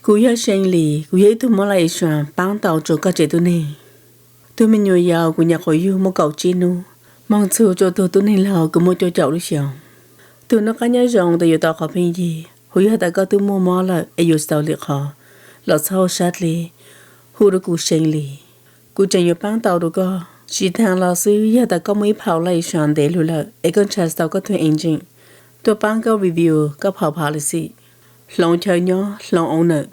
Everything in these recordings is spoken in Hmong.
Kuv yog See Lis, kuv yog ib tug mob laj i suas paab tau rua koj tsev tug neeg. Tug me nyuam yaus kuv nyam qhuav yug muaj kaum tsib nub, moog txug rua tug tub neeg laug kuv muaj cuaj caum lub xyoos. Tug noj qaab nyob zoo tas yuav tau qhov pheej yig, hu yog tas koj tub muaj mob lawm es yuav tsis tau lwm qhov, los txhob sab dleb, hu rua kuv See Lis, kuv tseem yuav paab tau rua koj. Tsis taag los xwb, yog tas koj muaj ib phaum laj i suas ntev lug lawm es koj nrhav tsis tau koj tug agent tuaj paab koj review koj phaum policy, hloov chaw nyob, hloov owner,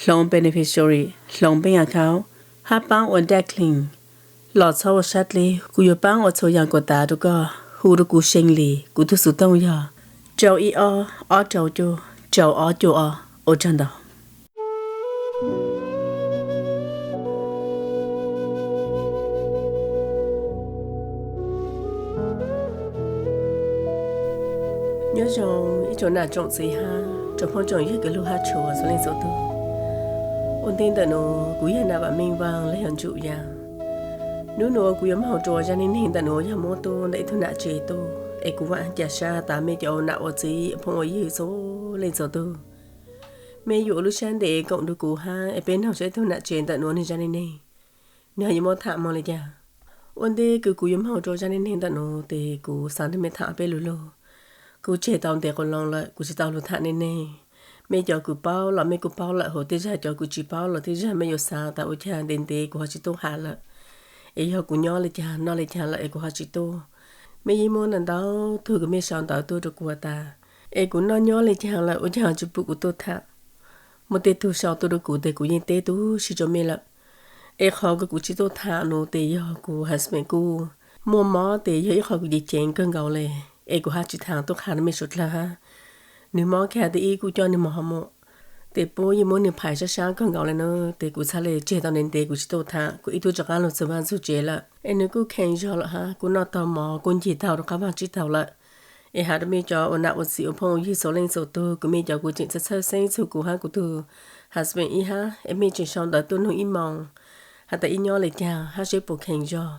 hloov beneficiary, hloov bank account, hab paab ua debt clear, los txhob ua sab dleb, kuv yuav paab ua txhua yaam kuas tav rua koj. Hu rua kuv See Lis, kuv tug xuv tooj yog rau ib ob, ob rau cuaj, rau ob cuaj ob. Ua tsaug ntau. Nyob zoo ib tsoom nam tsoom txiv hab tsoom phooj tsoom ywg kws hlub hab tshua txhua leej txhua tug. Ua ntej ntawm nuav kuv yog Nam Vam Meej Vaaj los yog Ntsum Yaam. Nub nuav kuv yuav moog rua zaj neej neeg ntawm nuav yog muab tuaj ntawm ib tug nam tsev tuaj, es kuv vaam ca sab tas mej cov nam ua txiv phooj ua ywg txhua leej txhua tug, mej yuav ua lub sab ntev koom rua kuv hab es peb noog saib ib tug nam tsev ntawm nuav nwg zaj neej neeg, nwg ho yuav muab tham moog le caag. Ua ntej kws kuv yuav moog rua zaj neej neeg ntawm nuav tes kuv xaav nrug mej tham peb lug lug. Kuv tseg tau ntev quas loo lawm kuv tsis tau lug tham neej neeg. Mej cov kws paub los mej kuj paub lawm, hos tej zag cov kws tsis paub los tej zag mej yuav xaav tas ua caag ntev ntev kuv ho tsis tuaj has lawm, es yog kuv nyob le caag noj le caag lawm es kuv ho tsis tuaj. Mej yeej muaj ntau ntau tug kws mej sau ntawv tuaj rua kuv has tas, es kuv noj nyob le caag lawm ua caag ho tsis pum kuv tuaj tham. Muaj tej tug sau tuaj rua kuv tes kuv yeej teb tub si rua mej lawm. Es qhov kws kuv tsis tuaj tham nuav tes yog kuv husband kuj muaj mob tes yog ib qho kws ceev ceev kawg nkaus le, es kuv hab tsis tham tuaj qha rua mej suav dlawg hab. Nwg mob kag tib ib kuj coj nwg moog ho muam, tes puab yeej muab nwg phais sab sab kawg nkaus le na, tes kuv txhad le tseg tau ntev ntev kuv tsis tuaj tham, kuv ib tug rov qaab lug txug vaaj txug tsev lawm. Es nwg kuj kheev zog lawm hab, kuj noj taug mov kuj ncig taug rov qaab vaaj tsib taug lawm. Es has rua mej cov ua nam ua txiv ua phooj ua ywg txhua leej txhua tug, kws mej cov kuj tseem txhawj txhawj xeeb txug kuv hab kuv tug husband ib hab, es mej tseem sau ntawv tuaj noog ib moos has tas ib nyob le caag hab seb puas kheev zog.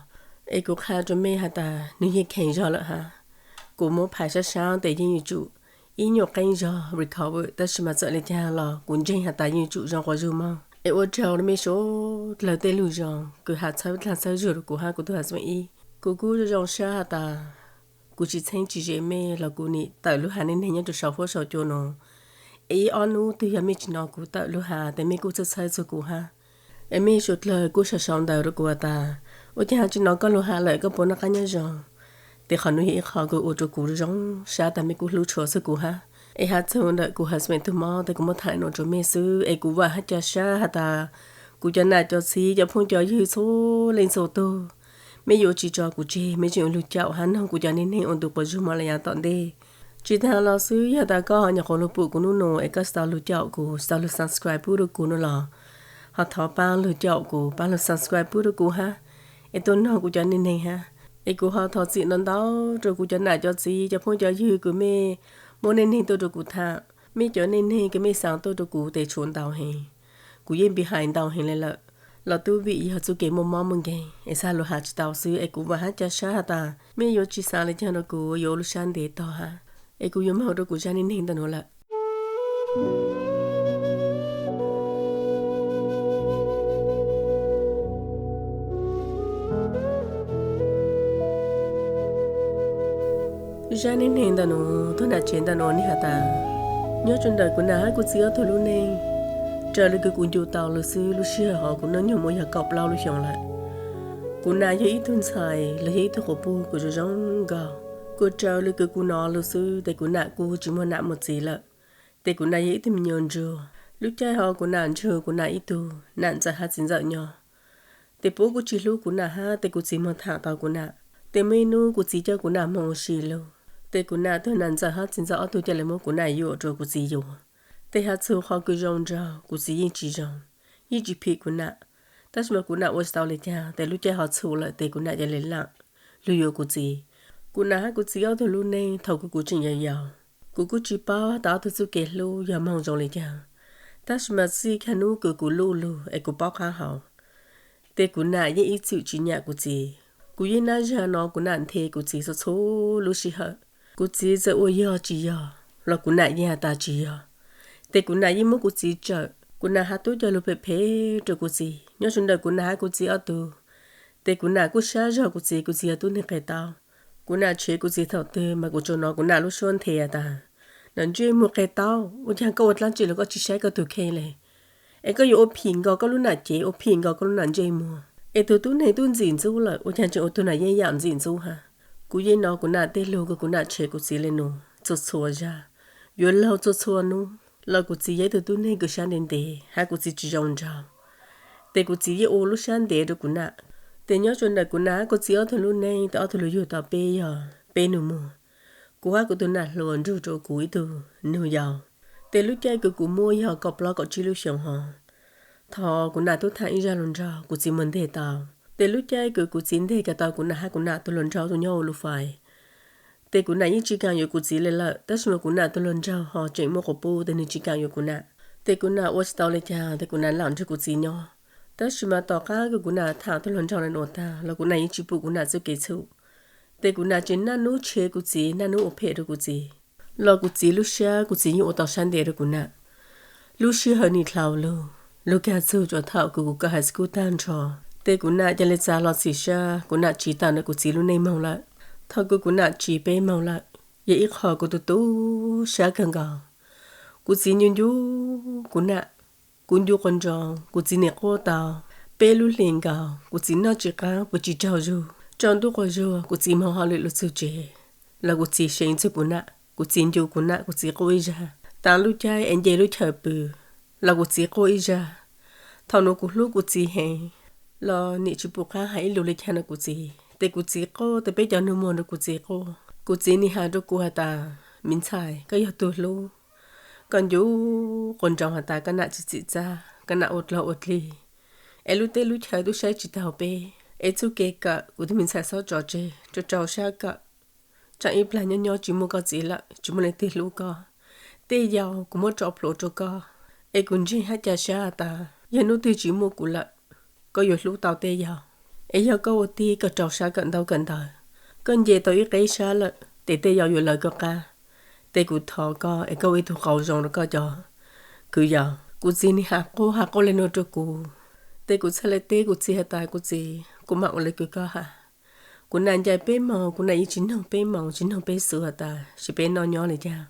Es kuv qha rua mej has tas nwg yeej kheev zog lawm hab. Kuv muab phais sab sab tes yeej yuav tsum ib nyuag qeeb zog recover, tab sis mas txawm le caag los kuv ntseeg has tas yeej yuav tsum zoo quas zug moog. Es ua tsaug rua mej suav dlawg tej lug zoo kws has txhawb dlaag txhawb zug rua kuv hab kuv tug husband ib. Kuv kuj zoo zoo sab has tas kuv tsis txheeb tsis ze mej los kuv nim tawm lub has neej neeg nyob rua sau huab sau cua nuav. Es ib ob nub twg yog mej tsis nov kuv tawm lub has tes mej kuj txhawj txhawj txug kuv hab. Es mej suav dlawg kuj sau sau ntawv rua kuv has tas ua caag tsis nov koj lug has lawm, koj puas noj qab nyob zoo. Tes qhov nuav yog ib qho kws ua rua kuv zoo sab tas mej kuj hlub tshua txug kuv hab. Es has txug ntawm kuv husband tug mob tes kuv muab tham nuav rua mej xwb, es kuv vaam hab ca sab has tas kuv cov nam cov txiv cov phooj cov ywg txhua leej txhua tug, mej yuav tsis tso kuv tseg, mej tseem ua lug caum hab noog kuv cov neej neeg ua ntu quas zug moog le yav tom ntej. Tsis taag los xwb, yog tas koj ho nyuam qhuav lug pum kuv nub nuav es koj tsis tau lug caum kuv, tsis tau lug subscribe pub rua kuv nuav los, ho thov paab lug caum kuv, paab lug subscribe pub rua kuv hab, es tuaj noog kuv cov neej neeg hab. Es kuv ho thov txim ntau ntau rua kuv cov nam cov txiv cov phooj cov ywg kws mej muab neej neeg tuaj rua kuv tham. Mej cov neej neeg kws mej xaav tuaj rua kuv tes tshuav ntau heev. Kuv yeej behind ntau heev le lawm, los tub vim yog txuj kev muaj mob muaj nkeeg es txhad lug has tsis tau xwb, es kuv vaam hab ca sab has tas mej yuav tsis xaav le caag rua kuv, yuav ua lub sab ntev tog hab. Es kuv yuav moog rua kuv zaj neej neeg ntawm nuav lawm. Zaj neej neeg ntawm nuav, tug nam tsev ntawm nuav nwg has tas, nyob rua ntawm kuv nam hab kuv txiv ob tug lub neej, raws le kws kuv ncu tau lug xwb, lub sij hawm hov kuv nub nyoog muaj yog kaum plaub lub xyoo lawm. Kuv nam yog ib tug ntxhais los yog ib tug quas puj kws zoo zoo nkaus. Kuas raws le kws kuv nov lug xwb tes kuv nam kuj tsis muaj nam muaj txiv lawm. Tes kuv nam yog ib tug me nyuam ntsuag. Lub caij hov kuv nam ntsug kuv nam ib tug nam ntxawm hab txiv ntxawm nyob. Tes puab kuj tsis hlub kuv nam hab tes kuv txiv moog tham tau kuv nam. Tes muaj ib nub kuv txiv coj kuv nam moog ua si lug, tes kuv nam tug nam ntxawm hab txiv ntxawm ob tug ca le muab kuv nam yuam rua kuv txiv yuav. Tes has txug qhov kws zoo nraug kuv txiv yeej tsis zoo, yeej tsis phim kuv nam. Tab sis mas kuv nam ua tsis tau le caag tes lub caij hov txhum lawm tes kuv nam ca le laam lug yuav kuv txiv. Kuv nam hab kuv txiv ob tug lub neej thaus kws kuv tseem yau yau, kuv kuj tsis paub tas ob tug txuj kev hlub yog moog zoo le caag. Tab sis mas txij kag nub kws kuv luj lug es kuv paub qaab hau, tes kuv nam yeej ib txwm tsis nyam kuv txiv. Kuv yeej nab zag nov kuv nam nthe kuv txiv txhua txhua lub sij hawm. Kuv txiv txawm ua yog tsis yog los kuv nam yeej has tas tsis yog. Tes kuv nam yeej muab kuv txiv tsawm, Kuv nam hab tub cog lug phem phem rua kuv txiv. Nyob rua ntawm kuv nam hab kuv txiv ob tug, tes kuv nam kuj sab zog kuv txiv, kuv txiv yog tub neeg qia taub. Kuv nam tshev kuv txiv thaum twg mas kuv tsuas nov kuv nam lub suab nthe tas, nam ntsej muag qia taub, ua caag koj ua dlaab tsi los koj tsi saib koj tug kheej le? Es koj yuav ua phim nkaus koj lub nam cev, ua phim nkaus koj lub nam ntsej muag, es tug tub neeg tub ntxim ntxub lawm, ua caag tseem ua tug nam yeeb yam ntxim ntxub hab? Kuv yeej nov kuv nam tej lug kws kuv nam tshev kuv txiv le nuav txhua txhua zag. Yuav laug txhua txhua nub los kuv txiv yog ib tug tub neeg kws sab ntev ntev hab kuv txiv tsi zoo nraug, tes kuv txiv yeej ua lub sab ntev rua kuv nam. Tes nyob rua ntawm kuv nam hab kuv txiv ob tug lub neej, tes ob tug lug yug tau peb yog peb nus muag. Kuv hab kuv tug nam hluas nrug rua kuv ib tug nug yau. Tes lub caij kws kuv muaj yog kaum plaub kaum tsib lub xyoo hov. Thaum kuv nam tub thaam ib zag lug nraug, kuv txiv muag nteg tau. Tes lub caij kws kuv txiv nteg kag tau kuv nam hab kuv nam tug hluas nraug tug nyob ua lub fais, tes kuv nam yeej tsi kaam yuav kuv txiv le lawm, tab sis mas kuv nam tug hluas nraug ho tseem muaj quas puj tes nwg tsi kaam yuav kuv nam. Tes kuv nam ua tsi tau le caag tes kuv nam lam nrug kuv txiv nyob. Tab sis mas tom qaab kws kuv nam thaam tug hluas nraug le nuav taag los kuv nam yeej tsi pum kuv nam txuj kev txhum. Tes kuv nam tseem naj nub tshev kuv txiv, naj nub ua phem rua kuv txiv, los kuv txiv lub sab kuv txiv yeej ua tau sab ntev rua kuv nam. Lub sij hawm nim dlhau lug, lug kag txug tsuas thaum kws kuv kawm high school taag nrho, tes kuv nam ca le txav los txhim sab, kuv nam tsiv tawm ntawm kuv txiv lub neej moog lawm. Thaum kws kuv nam tsiv peb moog lawm, yog ib qho kuv tu tu sab kawg nkaus. Kuv txiv ncu ncu kuv nam, kuv ncu quas nroos, kuv txiv nim quaj tau peb lub hlis nkaus, kuv txiv noj tsi qaab, puas tsi raug zug. Tsaus ntuj quas zug kuv txiv moog hauj lwm lug txug tsev, los kuv txiv seev txug kuv nam, kuv txiv ncu kuv nam, kuv txiv quaj ib zag. Taag lub caij es nce lub chaw pw, los kuv txiv quaj ib zag. Thaum nuav kuv hlub kuv txiv heev, los nim tsi pum qaab has ib lus le caag rua kuv txiv, tes kuv txiv quaj, tes peb cov nus muag nrug kuv txiv quaj. Kuv txiv nim has rua kuv has tas, me ntxhais, koj yog tug hlub, koj ncu quas nroos has tas koj nam tsi txim txaj, koj nam ua dlaug ua dlig, es lub teb lub chaw tub saib tsi taug peb, es txuj kev kawm kuv tug me ntxhais xob tso tseg, rua rau sab kawm. Tsaam ib plag nyob nyob tsi muaj koj txiv lawm, tsi muaj leej twg hlub koj. Tej yau kuv muab tso plhuav rua koj, es kuv ntseeg hab ca sab has tas yog nub twg tsi muaj kuv lawm, koj yuav hlub tau tej yau. Es yog koj ua tib koj rau sab kawm ntaub kawm ntawv, koj nce tau ib qeb sab lawm, tes tej yau yuav lawv koj qab. Tes kuv thov koj es koj ua ib tug qauv zoo rua koj cov kwv yau. Kuv txiv nim has quaj has quaj le nuav rua kuv, tes kuv txhaj le teb kuv txiv has tas, kuv txiv, kuv maam ua le kws koj has. Kuv nam ncaim peb moos, kuv nam yeej tsi noog peb moos tsi noog peb xwb has tas seb peb noj nyob le caag,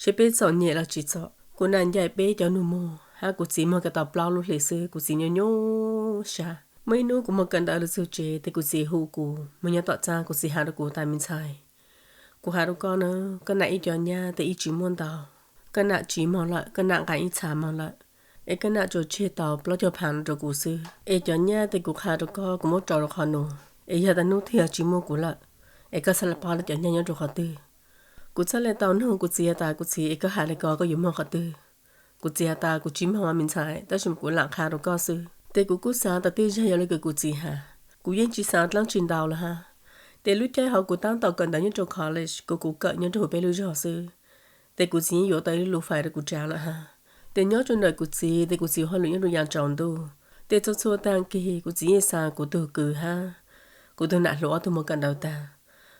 seb peb txom nyem los tsi txom. Kuv nam ncaim peb cov nus muag hab kuv txiv moog kawm tau plaub lub hlis xwb, kuv txiv nyuaj nyuaj sab. Muaj ib nub kuv moog kawm ntawv lug txug tsev, tes kuv txiv hu kuv moog nyob tom txaaj, kuv txiv has rua kuv tas, me ntxhais, kuv has rua koj na, koj nam ib co nyab tes ib tsi muaj ntau. Koj nam tsiv moog lawm, koj nam nqaa ib txha moog lawm, es koj nam tsuas tseg tau plaub caug phaav rua kuv xwb. Es cov nyab tes kuv qha rua koj, kuv muab rau rua qhov nuav, es yog tas nub twg yog tsi muaj kuv lawm, es koj txhaj le paub le cov nyab nyob rua qhov twg. Kuv txhaj le tau noog kuv txiv has tas, kuv txiv, es koj has le ko koj yuav moog qhov twg? Kuv txiv has tas, kuv tsi moog mas me ntxhais, tab sis mas kuv lam qha rua koj xwb. Tes kuv kuj xaav tas tej zag yog le kws kuv txiv has, kuv yeej tsi xaav dlaab tsi ntau lawm hab. Tes lub caij hov kuv taab tom kawm ntawv nyob rua college, kuv kuv kawm nyob rua huv peb lub zog xwb. Tes kuv txiv yeej yuav tau ib lub fais rua kuv tsav lawm hab. Tes nyob rua ntawm kuv txiv, tes kuv txiv ua hauj lwm nyob rua yav tsaus ntuj. Tes txhua txhua taag kis kuv txiv yeej xa kuv tug kwv hab kuv tug nam hluas ob tug moog kawm ntawv taag.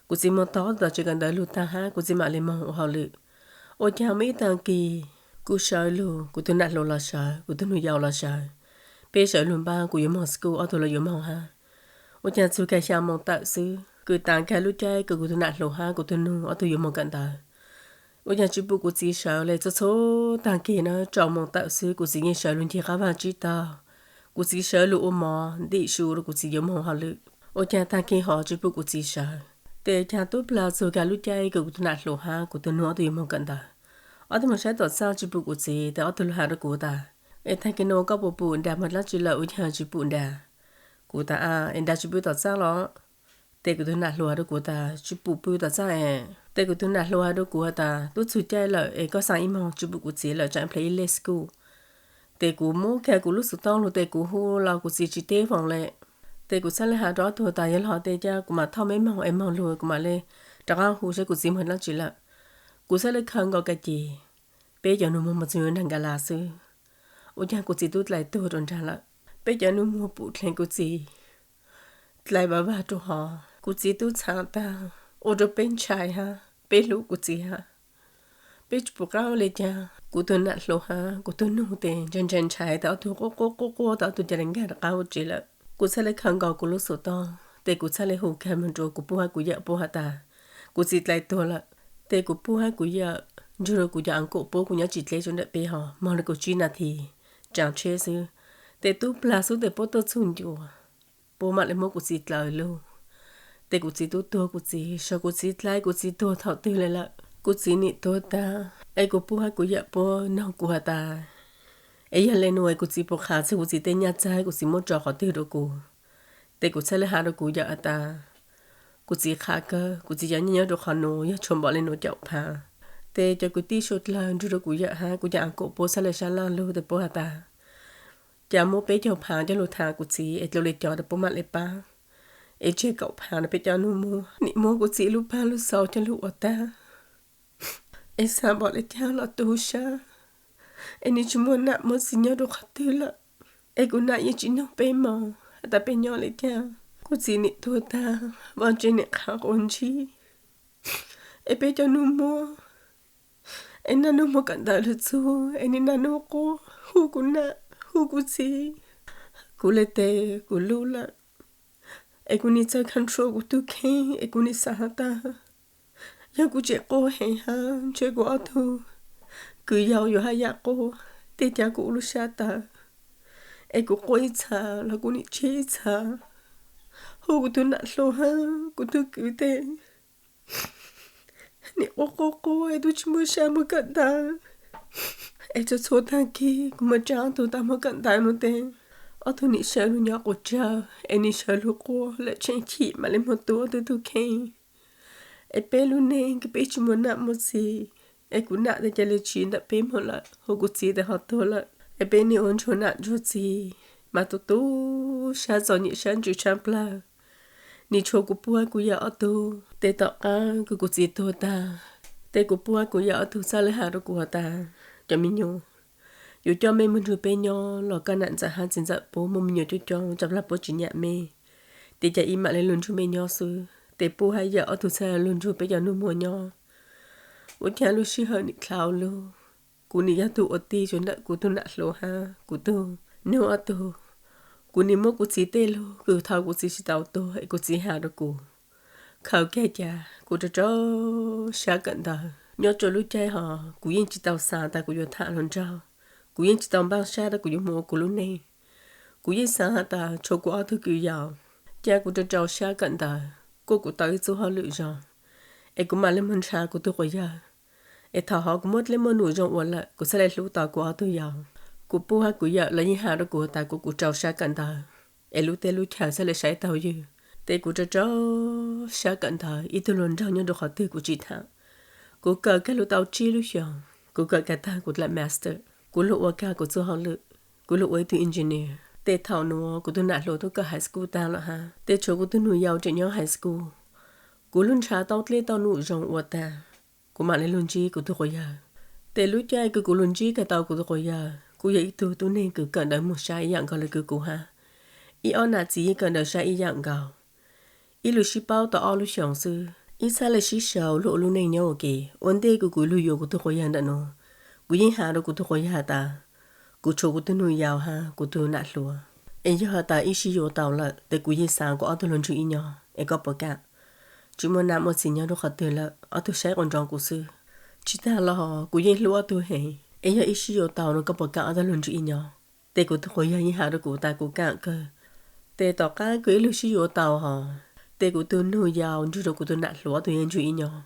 Kuv txiv moog tog ob tug tom tsev kawm ntawv lug taag hab kuv txiv maam le moog ua hauj lwm. Ua caag muaj ib taag kis kuv sawv lug, kuv tug nam hluas los sawv, kuv tug nus yau los sawv, peb sawv lug npaab, kuv yuav moog school, ob tug los yuav moog hab. Ua caag txug kag xyaa moos tawm xwb, kws taag kag lub caij kws kuv tug nam hluas hab kuv tug nus ob tug yuav moog kawm ntawv. Ua caag tsi pum kuv txiv sawv le, txhua txhua taag kis na rau moos tawm xwb kuv txiv yeej sawv lug ncig qaab vaaj tsib taug. Kuv txiv sawv lug ua mov ntim su rua kuv txiv yuav moog hauj lwm. Ua caag taag kis hov tsi pum kuv txiv sawv, tes caag tub plag txug kag lub caij kws kuv tug nam hluas hab kuv tug nus ob tug yuav moog kawm ntawv. Ob tug moog saib tom txaaj tsi pum kuv txiv, tes ob tug lug has rua kuv tas, es taag kis nuav koj puas pum Nra moog dlaab tsi lawm, ua caag tsi pum Nra? Kuv tas, es Nra tsi pw tom txaaj los? Tes kuv tug nam hluas has rua kuv tas, tsi pum pw tom txaaj es. Tes kuv tug nam hluas has rua kuv has tas, tub txug caij lawm es koj xaa ib moog tsi pum kuv txiv lawm, tsaam plhis ib lej school. Tes kuv muab kag kuv lub xov tooj lug tes kuv hu los kuv txiv tsi teb foom le. Tes kuv txhaj le has rua ob tug tas, yog le hov tes ca kuv maam thauj meb moog es moog lug kuv maam le rov qaab hu saib kuv txiv moog dlaab tsi lawm. Kuv txhaj le khaws nkaus kag ces, peb cov nus muag moog txug yuav nraag Nkas Las xwb. Ua caag kuv txiv tub dlai tuag rua nraag lawm. Peb cov nus muag pum dleeg kuv txiv dlai vav vaag rua hov, kuv txiv tub txhaav taag, ua rua peb ntshai hab peb hlub kuv txiv hab. Peb tsis pom qab ua li cas. Kuv tus nam hluas hab kuv tug nug tes ntshai ntshai ntshai tas ob tug quaj quaj quaj quaj tas ob tug ca le nkag rov qab ua tsev lawm. Kuv txhaj le khaws nkaus kuv lub xub tod tes kuv txhaj le hu kag moog rua kuv pug hab kuv yawm puab has tas kuv txiv dlai tuag lawm. Tes kuv pug hab kuv yawm nrug rua kuv cov uncle puab, kuv nyob tsis dleb rua ntawm peb hov, moog le kuv tsib nas this tsaam tsheb xwb. Tes tub plag xwb tes puab tuaj txug ncua, puab mam le muab kuv txiv dlawm lug. Tes kuv txiv tub tuag, kuv txiv sau kuv txiv dlai, kuv txiv tuag thaum twg le lawm. Kuv txiv nim tuag tag es kuv pug hab kuv yawm puab noog kuv has tas, es yog le nuav es kuv txiv puas qha txug kuv txiv tej nyaj txag, kuv txiv muab tso qhov twg rua kuv. Tes kuv txhaj le has rua kuv yawm has tas kuv txiv qha kawg, kuv txiv cov nyaj nyob rua qhov nuav yog tshuav npaum le nuav caum phaav. Tes cov kwv tij suav dlawg nrug rua kuv yawm hab kuv cov uncle puab txhaj le sab laj lug tes puab has tas, cas muab peb caug phaav coj lug tham kuv txiv es dlua le cov tes puab mam le pab. Es tseg kaum phaav no peb coj nug muab, nim muab kuv txiv lub pag lub xaus coj lug ua tag. Es xaav npaum le caag los tu sab, es nim tsis muaj nam muaj txiv nyob rua qhov twg lawm. Es kuv nam yeej tsis noog peb moog has tas peb nyob le caag. Kuv txiv nim tuag tag, vaaj tse nim qha quas ntsib, es peb coj nug muab, es naj nug muab kawm ntawv lug txug, es nim naj nug quaj hu kuv nam hu kuv txiv. Kuv le tes kuv lub lawm, es kuv nim txawj control kuv tug kheej, es kuv nim xaav has tas, yog kuv tseem quaj heev hab ntshe kuv ob tug kws yau yuav haj yam quaj, tej cav kuv ua lub sab tawv, es kuv quaj ib txha los kuv nim tseg ib txha. Hu kuv tug nam hluas hab kuv tug kwv tes, nim quaj quaj quaj es tub tsis muaj sab muab kawm ntawv. Es txhua txhua tag kis kuv mas tsa ob tug tas muab kawm ntawv nuav tes, ob tug nim sawv lug nyob quas tsawg, es nim sawv lug quaj lawm tsheej chim mam le muab tu ob tug tug kheej. Es peb lub neej kws peb tsis muaj nam muaj txiv, es kuv nam tes ca le tsiv ntawm peb moog lawm, hu kuv txiv tes ho tuag lawm. Es peb nim ua ntsuag nam ntsuag txiv mas tu tu sab txom nyem sab ntsws sab plawg. Nim tshuav kuv pug hab kuv yawm ob tug. Tes tom qaab kws kuv txiv tuag tag, tes kuv pug hab kuv yawm ob tug txhaj le has rua kuv has tas, cov me nyuam, yuav coj mej moog nrug peb nyob los koj nam ntxawm hab txiv ntxawm puab muaj me nyuam coob coob, tsam plag puab tsis nyam mej, tes cas ib mam le lug nrug mej nyob xwb. Tes pug hab yawm ob tug txhaj le lug nrug peb cov nug muag nyob. Ua caag lub sij hawm nim dlhau lug, kuv nim yog tug ua tij rua ntawm kuv tug nam hluas hab kuv tug nug ob tug. Kuv nim muab kuv txiv tej lug kws thaus kuv txiv tsis tau tuag es kuv txiv has rua kuv, khaws kag cas kuv rau rau sab kawm ntawv. Nyob rua lub caij hov kuv yeej tsis tau xaav tas kuv yuav tham hluas nraug, kuv yeej tsis tau npaaj sab tas kuv yuav moog ua kuv lub neej. Kuv yeej xaav has tas tshuav kuv ob tug kws yau, ca kuv rau rau sab kawm ntawv, kuas kuv tau ib txuj hauj lwm zoo, es kuv mam le moog nrhav kuv tug quas yawg. Es thaum hov kuv muaj dlej muaj num zoo ua lawm kuv txhaj le hlub tau kuv ob tug yau. Kuv pug hab kuv yawm los yeej has rua kuv tas kuas kuv rau sab kawm ntawv, es lub teb lub chaw txhaj le saib taug ywg. Tes kuv rau rau sab kawm ntawv, ib tug hluas nraug nyob rua qhov twg kuv tsis tham. Kuv kawm kag lug tau tsib lub xyoos, kuv kawm kag tag kuv dlaim master, kuv lug ua kag kuv txuj hauj lwm, kuv lug ua ib tug engineer. Tes thaum nuav kuv tug nam hluas tub kawm high school tag lawm hab, tes tshuav kuv tug nug yau tseem nyob high school. Kuv lug nrhav tau dlej tau num zoo ua tag, kuv mam le lug ntsib kuv tug quas yawg. Tes lub caij kws kuv lug ntsib kag tau kuv tug quas yawg kuj yog ib tug tub neeg kws kawm ntawv moog sab ib yaam nkaus le kws kuv hab. Ib ob nam txiv yeej kawm ntawv sab ib yaam nkaus. Ib lug sib paub tau ob lub xyoos xwb, ib txhaj le sib sau lug ua lub neej nyob ua ke. Ua ntej kws kuv lug yuav kuv tug quas yawg ntawm nuav, kuv yeej has rua kuv tug quas yawg has tas, kuv tshuav kuv tug nug yau hab kuv tug nam hluas, es yog has tas ib sib yuav tau lawm tes kuv yeej xaav kuas ob tug lug nrug ib nyog, es koj puas kam? Tsis muaj nam muaj txiv nyob rua qhov twg lawm, ob tug saib quas nroo kuv xwb. Tsis tag los kuv yeej hlub ob tug heev, es yog ib sib yuav tau no koj puas kam ob tug lug nrug ib nyog? Tes kuv tug quas yawg yeej has rua kuv tas kuv kam kawg. Tes tom qab kws ib lug sib yuav tau hov, tes kuv tug nug yau nrug rua kuv tug nam hluas ob tug yeej nrug ib nyog.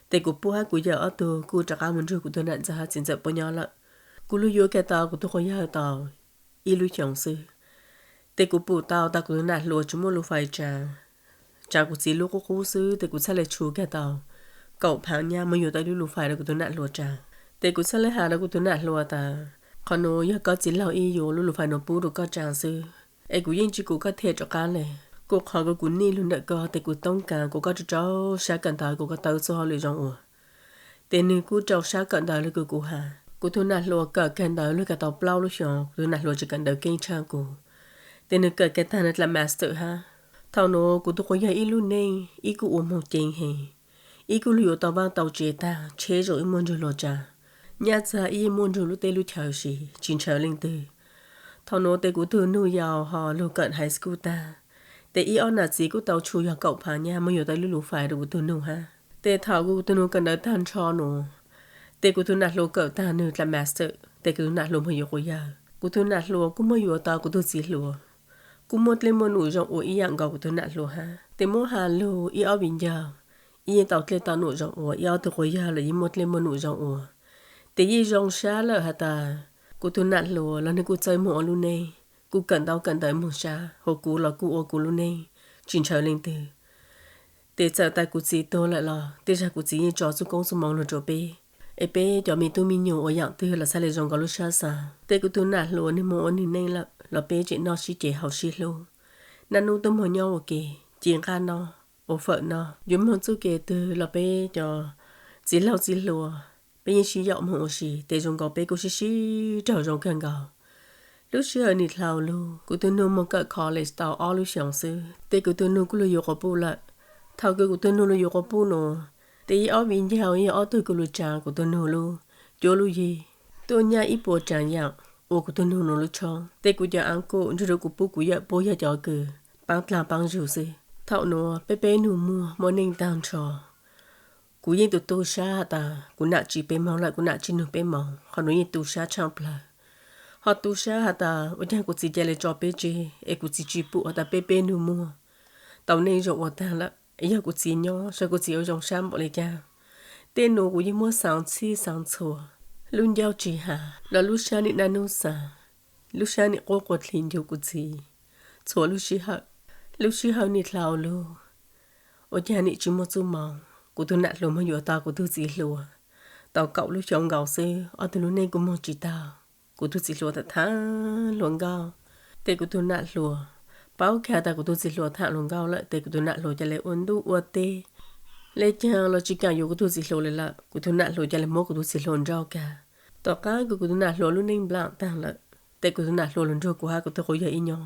Tes kuv pug hab kuv yawm ob tug kuj rov qab moog nrug kuv tug nam ntxawm hab txiv ntxawm puab nyob lawm. Kuv lug yuav kag tau kuv tug quas yawg tau ib lub xyoos xwb. Tes kuv pum tau tas kuv tug nam hluas tsis muaj lus fais tsaa, tsaa kuv txiv lub qub qub xwb, tes kuv txhaj le tshuv kag tau kaum phaav nyaj moog yuav tau ib lub lus fais rua kuv tug nam hluas tsaa. Tes kuv txhaj le has rua kuv tug nam hluas tas, qhov nuav yog koj txiv laug ib yuav lub lus fais nuav pub rua koj tsaa xwb, es kuv yeej tsis kuas koj them rov qab le. Kuas qhov kws kuv nij lug ntawm koj tes kuv toob kas kuas koj rau rau sab kawm ntawv, kuas koj tau txuj hauj lwm zoo ua. Tes nwg kuj rau sab kawm ntawv le kws kuv has. Kuv tug nam hluas kawm kag ntawv lug kag tau plaub lub xyoos, kuv tug nam hluas tseem kawm ntawv keej tshaj kuv. Tes nwg kawm kag tag nwg dlaim master hab. Thaum nuav kuv tug quas yawg ib lub neej ib kuj ua moog ceev heev, Ib kuj lug yuav tau vaaj tau tsev taag, tsheb zoo ib muaj nrug luas tsaav, nyaj txag ib yeej muaj nrug lub teb lub chaw siv, tsis ntshaw leej twg. Thaum nuav tes kuv tug nug yau ho lug kawm high school taag, tes ib ob nam txiv kuj tau tshua yog kaum phaav nyaj muab yuav tau lub lub fais rua kuv tug nug hab. Tes thaum kuv tug nug kawm ntawv taag nrho nuav, tes kuv tug nam hluas kawm taag nwg dlaa master, tes kuv tug nam hluas moog yuav quas yawg. Kuv tug nam hluas kuj muab yuav tau kuv tug txiv hluas, kuj muaj dlej muaj num zoo ua ib yaam nkaus kuv tug nam hluas hab. Tes muab has lug ib ob viv ncaus, ib yeej tau dlej tau num zoo ua, ib ob tug quas yawg los yeej muaj dlej muaj num zoo ua. Tes yeej zoo sab lawm has tas, kuv tug nam hluas los nwg kuj txawj moog ua lub neej, kuj kawm ntaub kawm ntawv moog sab, hos kuv los kuj ua kuv lub neej, tsis ntshaw leej twg. Tes txawm tas kuv txiv tuag lawm los tej zag kuv txiv yeej tso txuj koob txuj moov lug rua peb, es peb cov me tub me nyuam ua yaam twg los txhaj le zoo nkaus lub sab xaav. Tes kuv tug nam hluas nwg moog ua nwg neej lawm los peb tseem noj sib ceg haus sib hlub, naj nub tuaj moog nyob ua ke, ci nqaj noj, ua fawm noj, yuav moog txuj kev twg los peb cov txiv laug txiv hluas peb yeej sib yaum moog ua si, tes zoo nkaus peb kuj sib sib raug zoo kawg nkaus. Lub sij hawm nim dlhau lug kuv tug nug moog kawm college tau ob lub xyoos xwb, tes kuv tug nug kuj lug yuav quas puj lawm. Thaum kws kuv tug nug lug yuav quas puj nuav, tes ib ob viv ncaus yog ob tug kws lug tsaa kuv tug nug lub cuab lub yig tuaj nyaj ib puas tsaam yaam ua kuv tug nug nuav lub tshoob. Tes kuv cov uncle nrug rua kuv pub kuv yawm puab yog cov kws paab dlaag paab zug xwb. Thaum nuav peb peb nug muag muaj neej taag nrho, kuv yeej tu tu sab has tas kuv nam tsis peb moog lawm, kuv nam tsis nug peb moog, qhov nuav yeej tu sab tshaaj plawg. Ho tu sab has tas ua caag kuv txiv ca le tso peb tseg es kuv txiv tsis pum has tas peb peb nug muag tau neej zoo ua taag lawm, yog kuv txiv nyob saib kuv txiv ua zoo sab npaum le caag. Tej nuav kuv yeej muab xaav txhij xaav txhua, lub ncauj tsis has los lub sab nim naj nub xaav, lub sab nim quaj quas dlhi ncu kuv txiv txhua lub sij hawm. Lub sij hawm nim dlhau lug, ua caag nim tsis muaj txuj moov, kuv tug nam hluas moog yuav tau kuv tug txiv hluas tau kaum lub xyoo nkaus xwb, ob tug lub neej kuj moog tsis taug. Kuv tug txiv hluas tham tham hluas nkauj, tes kuv tug nam hluas paub kag tas kuv tug txiv hluas tham hluas nkauj lawm, tes kuv tug nam hluas ca le ua ntuj ua teb le caag los tsis kaam yuav kuv tug txiv hluas le lawm. Kuv tug nam hluas ca le muab kuv tug txiv hluas nrauj kag. Tom qaab kws kuv tug nam hluas lub neej nplaam taag lawm, tes kuv tug nam hluas lug nrug kuv hab kuv tug quas yawg ib nyob.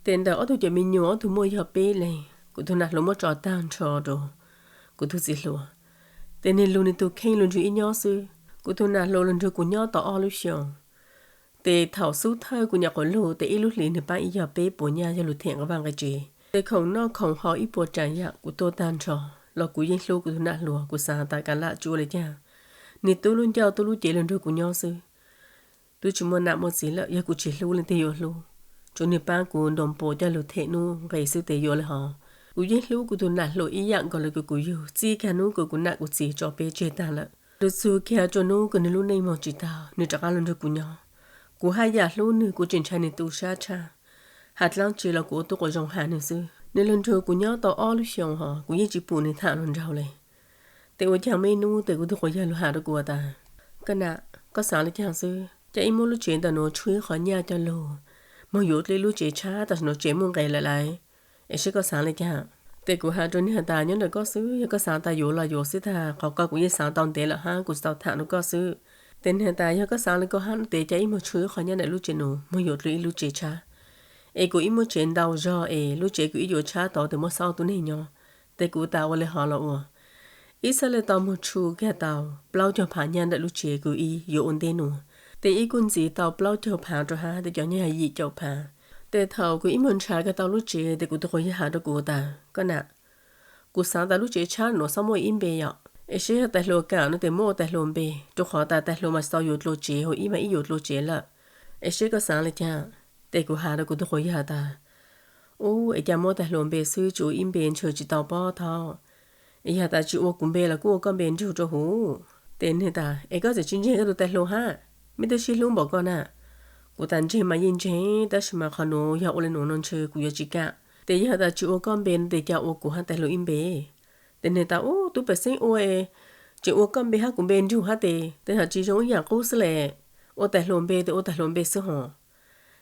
Tes ntawm ob tug cov me nyuam ob tug muaj yog peb leeg, kuv tug nam hluas muab tso taag nrho rua kuv tug txiv hluas. Tes nwg lug nwg tug kheej lug nrug ib nyob xwb. Kuv tug nam hluas lug nrug kuv nyob tau ob lub xyoos. Tes thaum xub thawj kuv nyam quas lug tes ib lub hlis nwg paab ib yog peb puas nyaj yog lug them nqe vaaj nqe tsev. Tes khoom noj khoom haus ib puas tsaam yaam kuv tuaj taag nrho los kuv yeej hlub kuv tug nam hluas, kuv xaav tas kav lam tsi ua le caag. Nwg tub lub ncauj tub lub cev lug nrug kuv nyob xwb, tub tsi muaj nam muaj txiv lawm, yog kuv tsi hlub leej twg yuav hlub? Tsuav nwg paab kuv ntaus npua coj lug them nub nqe xwb tes yuav le hov. Kuv yeej hlub kuv tug nam hluas ib yaam nkaus le kws kuv yug, txij kag nub kws kuv nam kuv txiv tso peb tseg taag lawm, lug txug kag rua nub kws nwg lub neej moog tsis taug nwg rov qaab lug nrug kuv nyob. Kuv haj yam hlub nwg, kuv tseem ntshai nwg tu sab tshaj. Has dlaab tsi los kuv ua tub quas zoo has nwg xwb. Nwg lug nrug kuv nyob tau ob lub xyoos hov kuv yeej tsi pum nwg tham hluas nraug le. Tes ua caag muaj ib nub tes kuv tug quas yawg lug has rua kuv tas, koj nam, koj xaav le caag xwb, ca ib muab lub tsev ntawm nuav tshuab ib qhov nyaj coj lug moog yuav dlua ib lub tsev tshab, tam sim nuav tsev muaj nqes lawm lauj, es saib koj xaav le caag. Tes kuv has rua nwg has tas nyob ntawm koj xwb, yog koj xaav tas yuav los yuav xwb, tag qhov koj kuv yeej xaav tau ntev lawm hab, kuv tsi tau tham rua koj xwb. Tes nwg has tas yog koj xaav le koj hab no tes ca ib muag tshuab ib qhov nyaj ntawm lub tsev nuav moog yuav dlua ib lub tsev tshab, es kuv ib muab tsev ntau zog es lub tsev kws ib yuav tshab tod tes muab xauj tub neeg nyob. Tes kuv tas ua le hov los ua. Ib txhaj le tau moog tshu kag tau plaub caug phaav nyaj ntawm lub tsev kws ib yuav ua ntej nuav. Tes ib kuj ntxiv tau plaub caug phaav rua hab tes cov nyaj yim caum phaav. Tes thaum kuv ib muag nrhav kag tau lub tsev tes kuv tug quas yawg has rua kuv tas, koj nam, kuv xaav tas lub tsev tshab nuav xob muaj ib npe yom, es saib yog tais hluas kaam no tes muab ua tais hluas npe, rua qhov tas tais hluas mas tsis tau yuav dlua tsev, hos ib mas ib yuav dlua tsev lawm, es saib koj xaav le caag. Tes kuv has rua kuv tug quas yawg tas, ub, es ca muab tais hluas npe xwb tsi ua ib npe ntshe tsis tau pob thauj, es yog tas tsi ua kuv npe los kuj ua koj npe nrug rua huv. Tes nwg tas es koj tseem tsi ntseeg koj tug tais hluas hab, mej twb sib hlub npaum koj na. Kuv tas ntseeg mas yeej ntseeg, tab sis mas qhov nuav yog ua le nuav no ntshe kuv yuav tsi kaam. Tes yog tas tsi ua koj npe no tes ca ua kuv hab tais hluas ib npe. Tes nwg tas ub, tub pam xeeb ua es tseem ua koj npe hab kuv npe nrug hab tes, tes hab tsi zoo ib yaam qub xwb le. Ua tais hluas npe tes ua tais hluas npe xwb hos.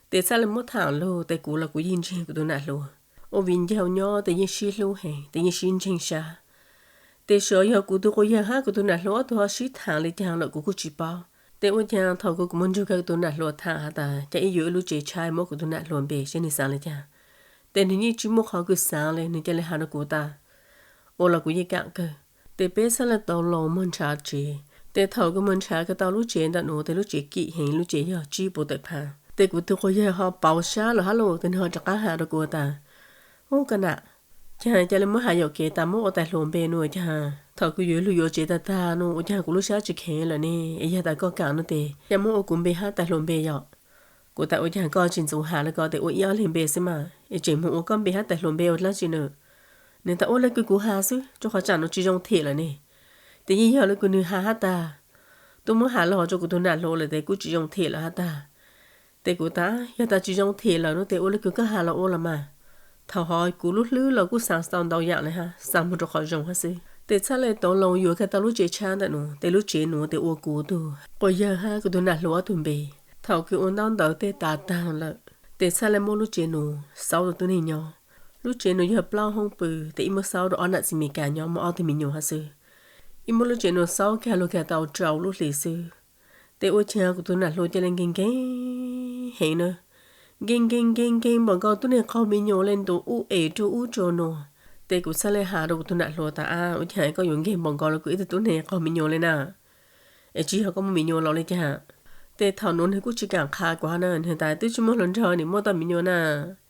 Tes txhaj le muab tham lug tes kuv los kuv yeej ntseeg kuv tug nam hluas, ua viv ncaus nyob tes yeej sib hlub heev tes yeej sib ntseeg sab. Tes suav yog kuv tug quas yawg hab kuv tug nam hluas ob tug ho sib tham le caag lawm kuv kuj tsi paub. Tes ua caag thaum kws kuv muab nrug kag kuv tug nam hluas tham has tas ca ib yuav ib lub tsev tshab muab kuv tug nam hluas npe saib nwg xaav le caag, tes nwg yeej tsi muaj qhov kws xaav le, nwg ca le has rua kuv tas, ua los kuv yeej kaam kawg. Ces peb txhaj le tau los muag ntshav tsev. Ces thaum kuv muag ntshav kiag tau lub tsev ntawm nuav, ces lub tsev kim heev, lub tsev yog tsib puas tawm phav. Ces kuv tug quas yawg ho pauv sab los hab los, ces nws ho rov qab has rau kuv tas, Ub, koj nam, caag ca le muab has yuam kev tas muab ua tais hluas npe nuav caag? Thaum kuv yuav lug yuav tsev tag tag nuav ua caag kuv lub sab tsis kheev lawm ne? Es yog tas koj kam nuav ces ca muab ua kuv npe hab tais hluas npe yom. Kuv tas, Ua caag koj tsis ntxuv has le ko, tes ua ib ob leeg npe xwb mas, es tseem moog ua koj npe hab tais hluas npe ua dlaab tsi na? Nwg tas, Ua le kws kuv has xwb, rua qhov tsam nuav tsis zoo them lawm ne. Tes yeej yog le kws nwg has hab tas, tub muab has los rua kuv tug nam hluas lawm tes kuj tsis zoo them lawm hab tas. Tes kuv tas, Yog tas tsis zoo them lawm nuav tes ua le kws koj has los ua los mas. Thaum hov kuv lub hlwb los kuj xaav tau ntau yaam le hab, xaav moog rua qhov zoo hab xwb. Tes txhaj le tau loo yuav kiag tau lub tsev tshab ntawm nuav, tes lub tsev nuav tes ua kuv tug quas yawg hab kuv tug nam hluas ob tug npe. Thaum kws ua ntaub ntawv tej tas taag lawm, tes txhaj le muab lub tsev nuav xaub rua tub neeg nyob. Lub tsev nuav yog plaub hoob pw, tes ib muab xaub rua ob nam txiv Amelikas nyob muaj ob tug me nyuam hab xwb. Ib muab lub tsev nuav xaub kiag lug kiag tau rau lub hlis xwb, tes ua caag kuv tug nam hluas ca le nkeeg nkeeg heev na. Nkeeg nkeeg nkeeg nkeeg npaum nkaus tub neeg qaug me nyuam le ntuav ub es rua ub rua nuav. Tes kuv txhaj le has rua kuv tug nam hluas tas, Ab, ua caag koj yuav nkeeg npaum nkaus le kuv ib tug tub neeg qaug me nyuam le na? Es tsis yog koj muaj me nyuam los le caag? Tes thaum nuav nwg kuj tsis kaam qha kuv hab na, nwg tas, Twb tsis muaj hluas nraug nim muaj tau me nyuam na.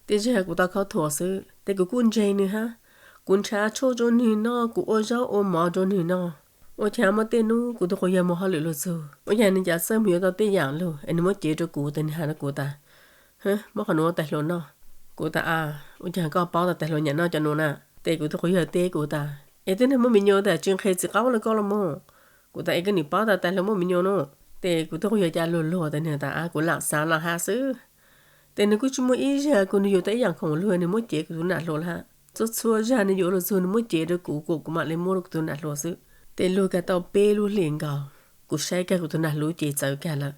Tes tsuas yog kuv tau khaub thuas xwb, tes kuv kuj ntseeg nwg hab. Kuv nrhav tshuaj rua nwg noj, kuv ua zaub ua mov rua nwg noj. Ua caag muaj tej nub kuv tug quas yawg moog hauj lwm lug txug, ua caag nwg cav txawj moog yuav tau tej yaam lug es nwg muab cev rua kuv, tes nwg has rua kuv tas, Hwb, muab qhov nuav ua tais hluas noj. Kuv tas, Ua caag koj paub tas tais hluas nyam noj cov nuav na? Tes kuv tug quas yawg teb kuv tas, Es twb nwg muaj me nyuam tas tsis nqhis txiv qaub le koj los mas. Kuv tas, Es koj nim paub tas tais hluas muaj me nyuam nuav? Tes kuv tug quas yawg ca luag luag tes nwg tas, Kuv lam xaav los has xwb. Tes nwg kuj tsis muaj ib zag kws nwg yuav tau ib yaam khoom lug nwg muab cev kuv tug nam hluas le hab. Txhua txhua zag nwg yuav lug txug nwg muab cev rua kuv kuas kuv maam le muab rua kuv tug nam hluas xwb. Tes lug kag tau peb lub hlis nkaus, kuv saib kag kuv tug nam hluas cev txawv kag lawm.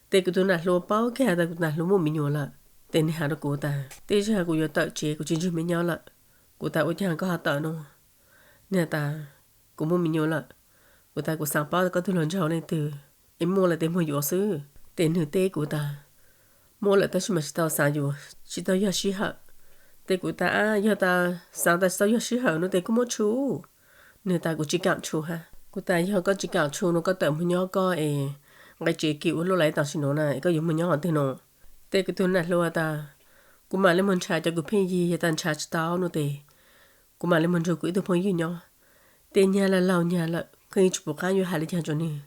Tes kuv tug nam hluas paub kag tas kuv tug nam hluas muaj me nyuam lawm. Tes nwg has rua kuv tas, Tej zag kuv yuav tawm tsev, kuv tsis ntsib me nyob lawm. Kuv tas, Ua caag koj ho tawm nuav? Nwg tas, Kuv muaj me nyuam lawm. Kuv tas, Kuv xaav paub tas koj tug hluas nraug leej twg, es muaj lawm tes moog yuav xwb. Tes nwg teb kuv tas, Muaj lawm tab sis mas tsis tau xaav yuav, tsis tau yog sij hawm. Tes kuv tas, Yog tas xaav tas tsis tau yog sij hawm nuav tes kuj muab tshu. Nwg tas, Kuv tsis kaam tshu hab. Kuv tas, Yog koj tsis kaam tshu nuav koj tawm moog nyob koj es nqe tsev kis ua luaj laiv tam sim nuav na, es koj yuav moog nyob qhov twg nuav? Tes kuv tug nam hluas tas, Kuv maam le moog nrhav cov kws pheej yig, yog tas nrhav tsis tau nuav tes kuv maam le moog nrug kuv ib tug phooj ywg nyob. Tes nyag laug laug nyag lawm, koj yeej tsis pum qaab yuav has le caag rua nwg.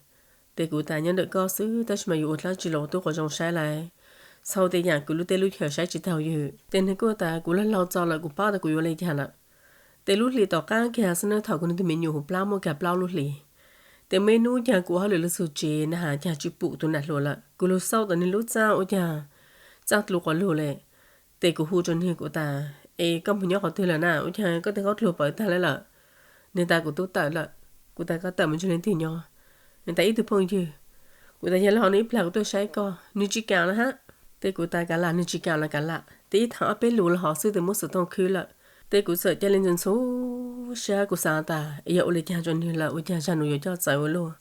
Tes kuv tas, Nyob ntawm koj xwb tab sis mas yuav ua dlaab tsi los ua tub quas zoo saib lawm, txhua tej yaam kws lub teb lub chaw saib tsis taug ywg. Tes nwg kuj tas, Kuv laug laug txaus lawm, kuv paub tas kuv yuav le caag lawm. Tes lub hlis tom qaab kag xwb na, thaum kws nwg tug me nyuam huv plab muaj kag plaub lub hlis, tes muaj ib nub caag kuv ua hauj lwm lug txug tsev na has caag tsis pum tug nam hluas lawm. Kuv lug xauj tom nwg lub txaj ua caag txaj dlua quas lug le. Tes kuv hu rua nwg kuv tas, Es koj moog nyob qhov twg lawm na? Ua caag koj tej khaub dluag pawv taag le lawm? Nwg tas, Kuv tub tawm lawm. Kuv tas, Koj tawm moog nrug leej twg nyob? Nwg tas, Ib tug phooj ywg. Kuv tas, Yog le hov nwg ib plag kuv tuaj saib koj. Nwg tsis kaam le hab. Tes kuv tas, Kav lam, nwg tsis kaam los kav lam. Tes ib thaam ob peb lus le hov xwb tes muab xuv tooj khwb lawm. Tes kuv txawm ca le ntxhov ntxhov sab, kuv xaav tas es yog ua le caag rua nwg lawm, ua caag zag nuav yuav coj txawv ua luaj.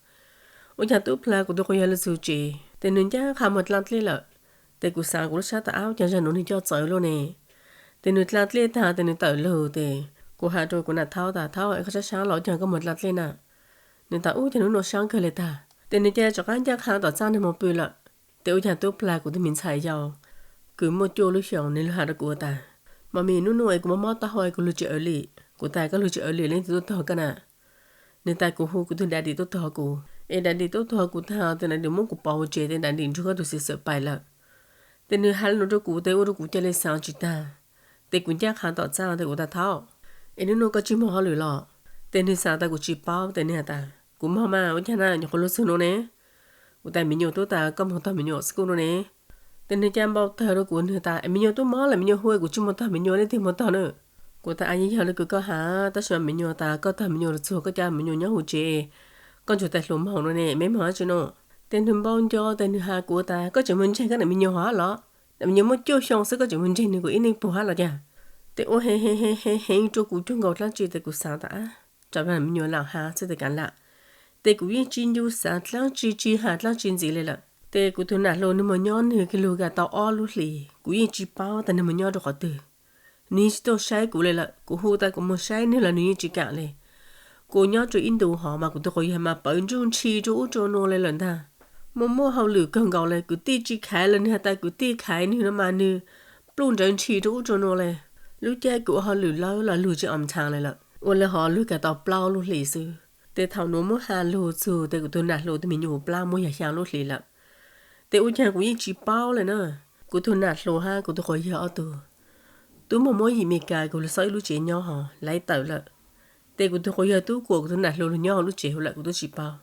Ua caag tub plag kuv tug quas yawg lug txug tsev tes nwg ncaj qha muag dlaa dlej lawm. Tes kuv xaav kuv lub sab tas, Ab, ua caag zag nuav nwg coj txawv ua luaj ne? Tes nwg dlaa dlej taag tes nwg tawm lug tes kuv has rua kuv nam thaub tas, Thaub, es koj sab sab los ua caag koj muag dlaa dlej na? Nwg tas, Ub, caag nub nua sab kawg le taag. Tes nwg ca rov qaab ncaj qha tom txaj nwg moog pw lawm. Tes ua caag tub plag kuv tug me ntxhais yau kws muaj cuaj lub xyoos nwg lug has rua kuv tas, Mami, nub nua es kuv mob mob taub hau es kuv lug tsis awv li. Kuv tas, Koj lug tsis awv li, leej twg tuaj tog koj na? Nwg tas, Kuv hu kuv tug daddy tuaj tog kuv, es daddy tuaj tog kuv taag tes daddy muab kuv pauv huv tsev tes daddy nrug koj tug xwm xwm pais lawm. Tes nwg has le nuav rua kuv tes ua rua kuv ca le xaav tsis taag. Tes kuv ncaj qha tom txaj tes kuv tas, Thaub, es nub nua koj tsis moog hauj lwm los? Tes nwg xaav tas kuv tsis paub tes nwg has tas, Kuv moog mas, ua caag na, nyuam qhuav lug txug nuav ne. Kuv tas, Me nyuam tub tas koj moog tog me nyuam xwb kuj nuav ne. Tes nwg ca npau tawg rua kuv, nwg tas, Me nyuam tub mob lawm, me nyuam hu kuv tsis moog tog me nyuam, leej twg moog tog na? Kuv tas, Ab, yeej yog le kws koj has, tab sis mas me nyuam tas koj tog me nyuam lug txug koj ca me nyuam nyob huv tsev, koj nrug tais hluas moog nuav ne, meb moog dlaab tsi nuav? Tes nwg npau nco tes nwg has kuv tas, Koj tseem moog ntseeg koj nam me nyuam hab los? Nam me nyuam muaj cuaj xyoo xwb koj tseem moog ntseeg nwg kuas ib neeg puag hab los caag? Tes ua heev heev heev heev rua kuv cuag nkaus dlaab tsi tes kuv xaav tas, Ab, tsam nam me nyuam lam has xwb tes kav lam. Tes kuv yeej tsis ncu xaav dlaab tsi, tsis has dlaab tsi ntxiv le lawm. Tes kuv tug nam hluas nwg moog nyob nwg lug kag tau ob lub hlis, kuv yeej tsis paub tas nwg moog nyob rua qhov twg. Nwg yeej tsis tuaj saib kuv le lawm, kuv hu tas kuv moog saib nwg los nwg yeej tsis kaam le. Kuv nyob rau ib ntus hov mas kuv tus quas yawg mas pawv ntsuj ntshis rau ub rau nuav le lawm ntag. Muaj muaj hauj lwm kawg nkaus le, kwv tij tsis khaiv los nwg has tas kwv tij khaiv, nwg no mas nwg pluj nrawv ntshis rau ub rau nuav le. Lub caij kuv ua hauj lwm lawm los lug tsis o ntxhaav le lawm, ua le hov lug kag tau plaub lub hlis xwb. Tes thaum nuav muab has lug txug tes kuv tug nam hluas tug me nyuam plab muaj yog xyaa lub hlis lawm. Tes ua caag kuv yeej tsis paub le na. Kuv tug nam hluas hab kuv tug quas yawg ob tug tub moog muab yim Meskas kuv lug xob ib lub tsev nyob hov laiv tawm lawm. Tes kuv tug quas yawg tub kuas kuv tug nam hluas lug nyob hauv lub tsev huv lawm kuv tub tsis paub.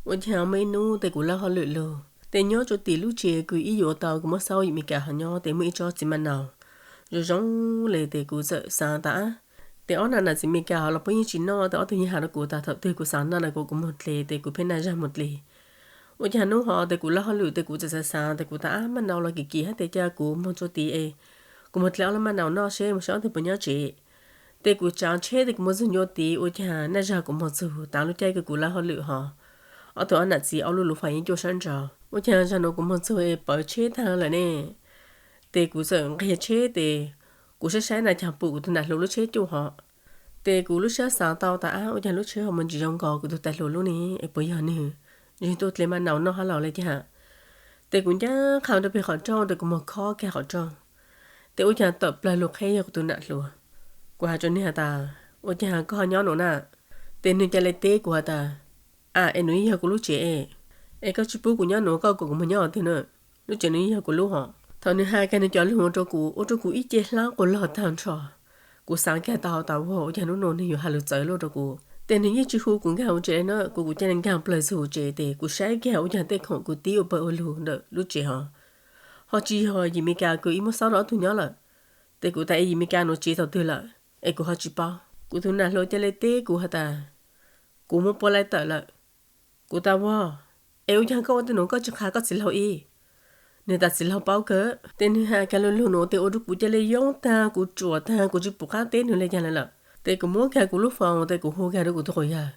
Ua caag muaj ib nub tes kuv lawb hauj lwm lug tes nyob rua tim lub tsev kws ib yuav tau kuv muab xob yim Meskas hov nyob tes muaj ib tsob txiv maj naus zoo zoo le tes kuv txawm xaav tas, tes ob nam nam txiv Meskas hov los puab yeej tsis noj tes ob tug yeej has rua kuv tas thaum twg kuv xaav noj na kuv kuv moog dle tes kuv pheej naj zag moog dle. Ua caag nub hov tes kuv lawb hauj lwm tes kuv txawm xaav xaav tes kuv tas ab maj naus los kim kim hab tes ca kuv moog tsua tid es kuv moog dle ob lub maj naus noj seb moog seb ob tug puas nyob tsev. Tes kuv tsaav tsheb tes kuv moog txug ncua tid ua caag naj zag kuv moog txug tav lub caij kws kuv lawb hauj lwm hov, ob tug ob nam txiv ob lub luv fais yeej cuaj sab nraud. Ua caag zag nuav kuv moog txug es pawv tsheb taag lawm ne. Tes kuv txawm nqeg tsheb tes kuv saib saib na caag pum kuv tug nam hluas lub tsheb cuaj hov. Tes kuv lub sab xaav tau tas ab ua caag lub tsheb ho moog ntsis zoo nkaus kuv tug tais hluas lub ne es puas yog nwg tseem tuaj dle maj naus noj hab los le caag. Tes kuv ncaj qha rua peg qhov rooj tes kuv moog khob kag qhov rooj. Tes ua caag tawm plawg lug qheb yog kuv tug nam hluas. Kuv has rua nwg has tas ua caag koj ho nyob nuav na? Tes nwg ca le teb kuv has tas, a es nuav yeej yog kuv lub tsev es, es koj tsi pub kuv nyob nuav koj kom kuv moog nyob twg na? Lub tsev nuav yeej yog kuv lub hov. Thaum nwg has kag nwg cov lug rua kuv ua rua kuv ib ce hlab quas log taag nrho. Kuv xaav kag tau tas ua caag nub nuav nwg yuav has lug txawv luj rua kuv tes nwg yeej tsi hu kuv nkaag huv tsev le na. Kuv kuv ca le nkaag plawg txug huv tsev tes kuv saib kag ua caag tej khoom kuv tib ua pawg ua lug ntawm lub tsev hov, ho tsi yog yim Meskas kws ib muab xob rua ob tug nyob lawm. Tes kuv tas es yim Meskas nuav tsev thaum twg lawm es kuv ho tsi paub. Kuv tug nam hluas ca le teb kuv has tas, kuv muab puab laib tawm lawm. Kuv tas ua, es ua caag koj ua tej nuav koj tsi qha koj txiv laug ib? Nwg tas txiv laug paub kawg. Tes nwg has kag lug lug nuav tes ua rua kuv ca le yoob taag kuv tsuam taag kuv tsi pum qab teb nwg le caag le lawm. Tes kuv muab kag kuv lub foos tes kuv hu kag rua kuv tug quas yawg.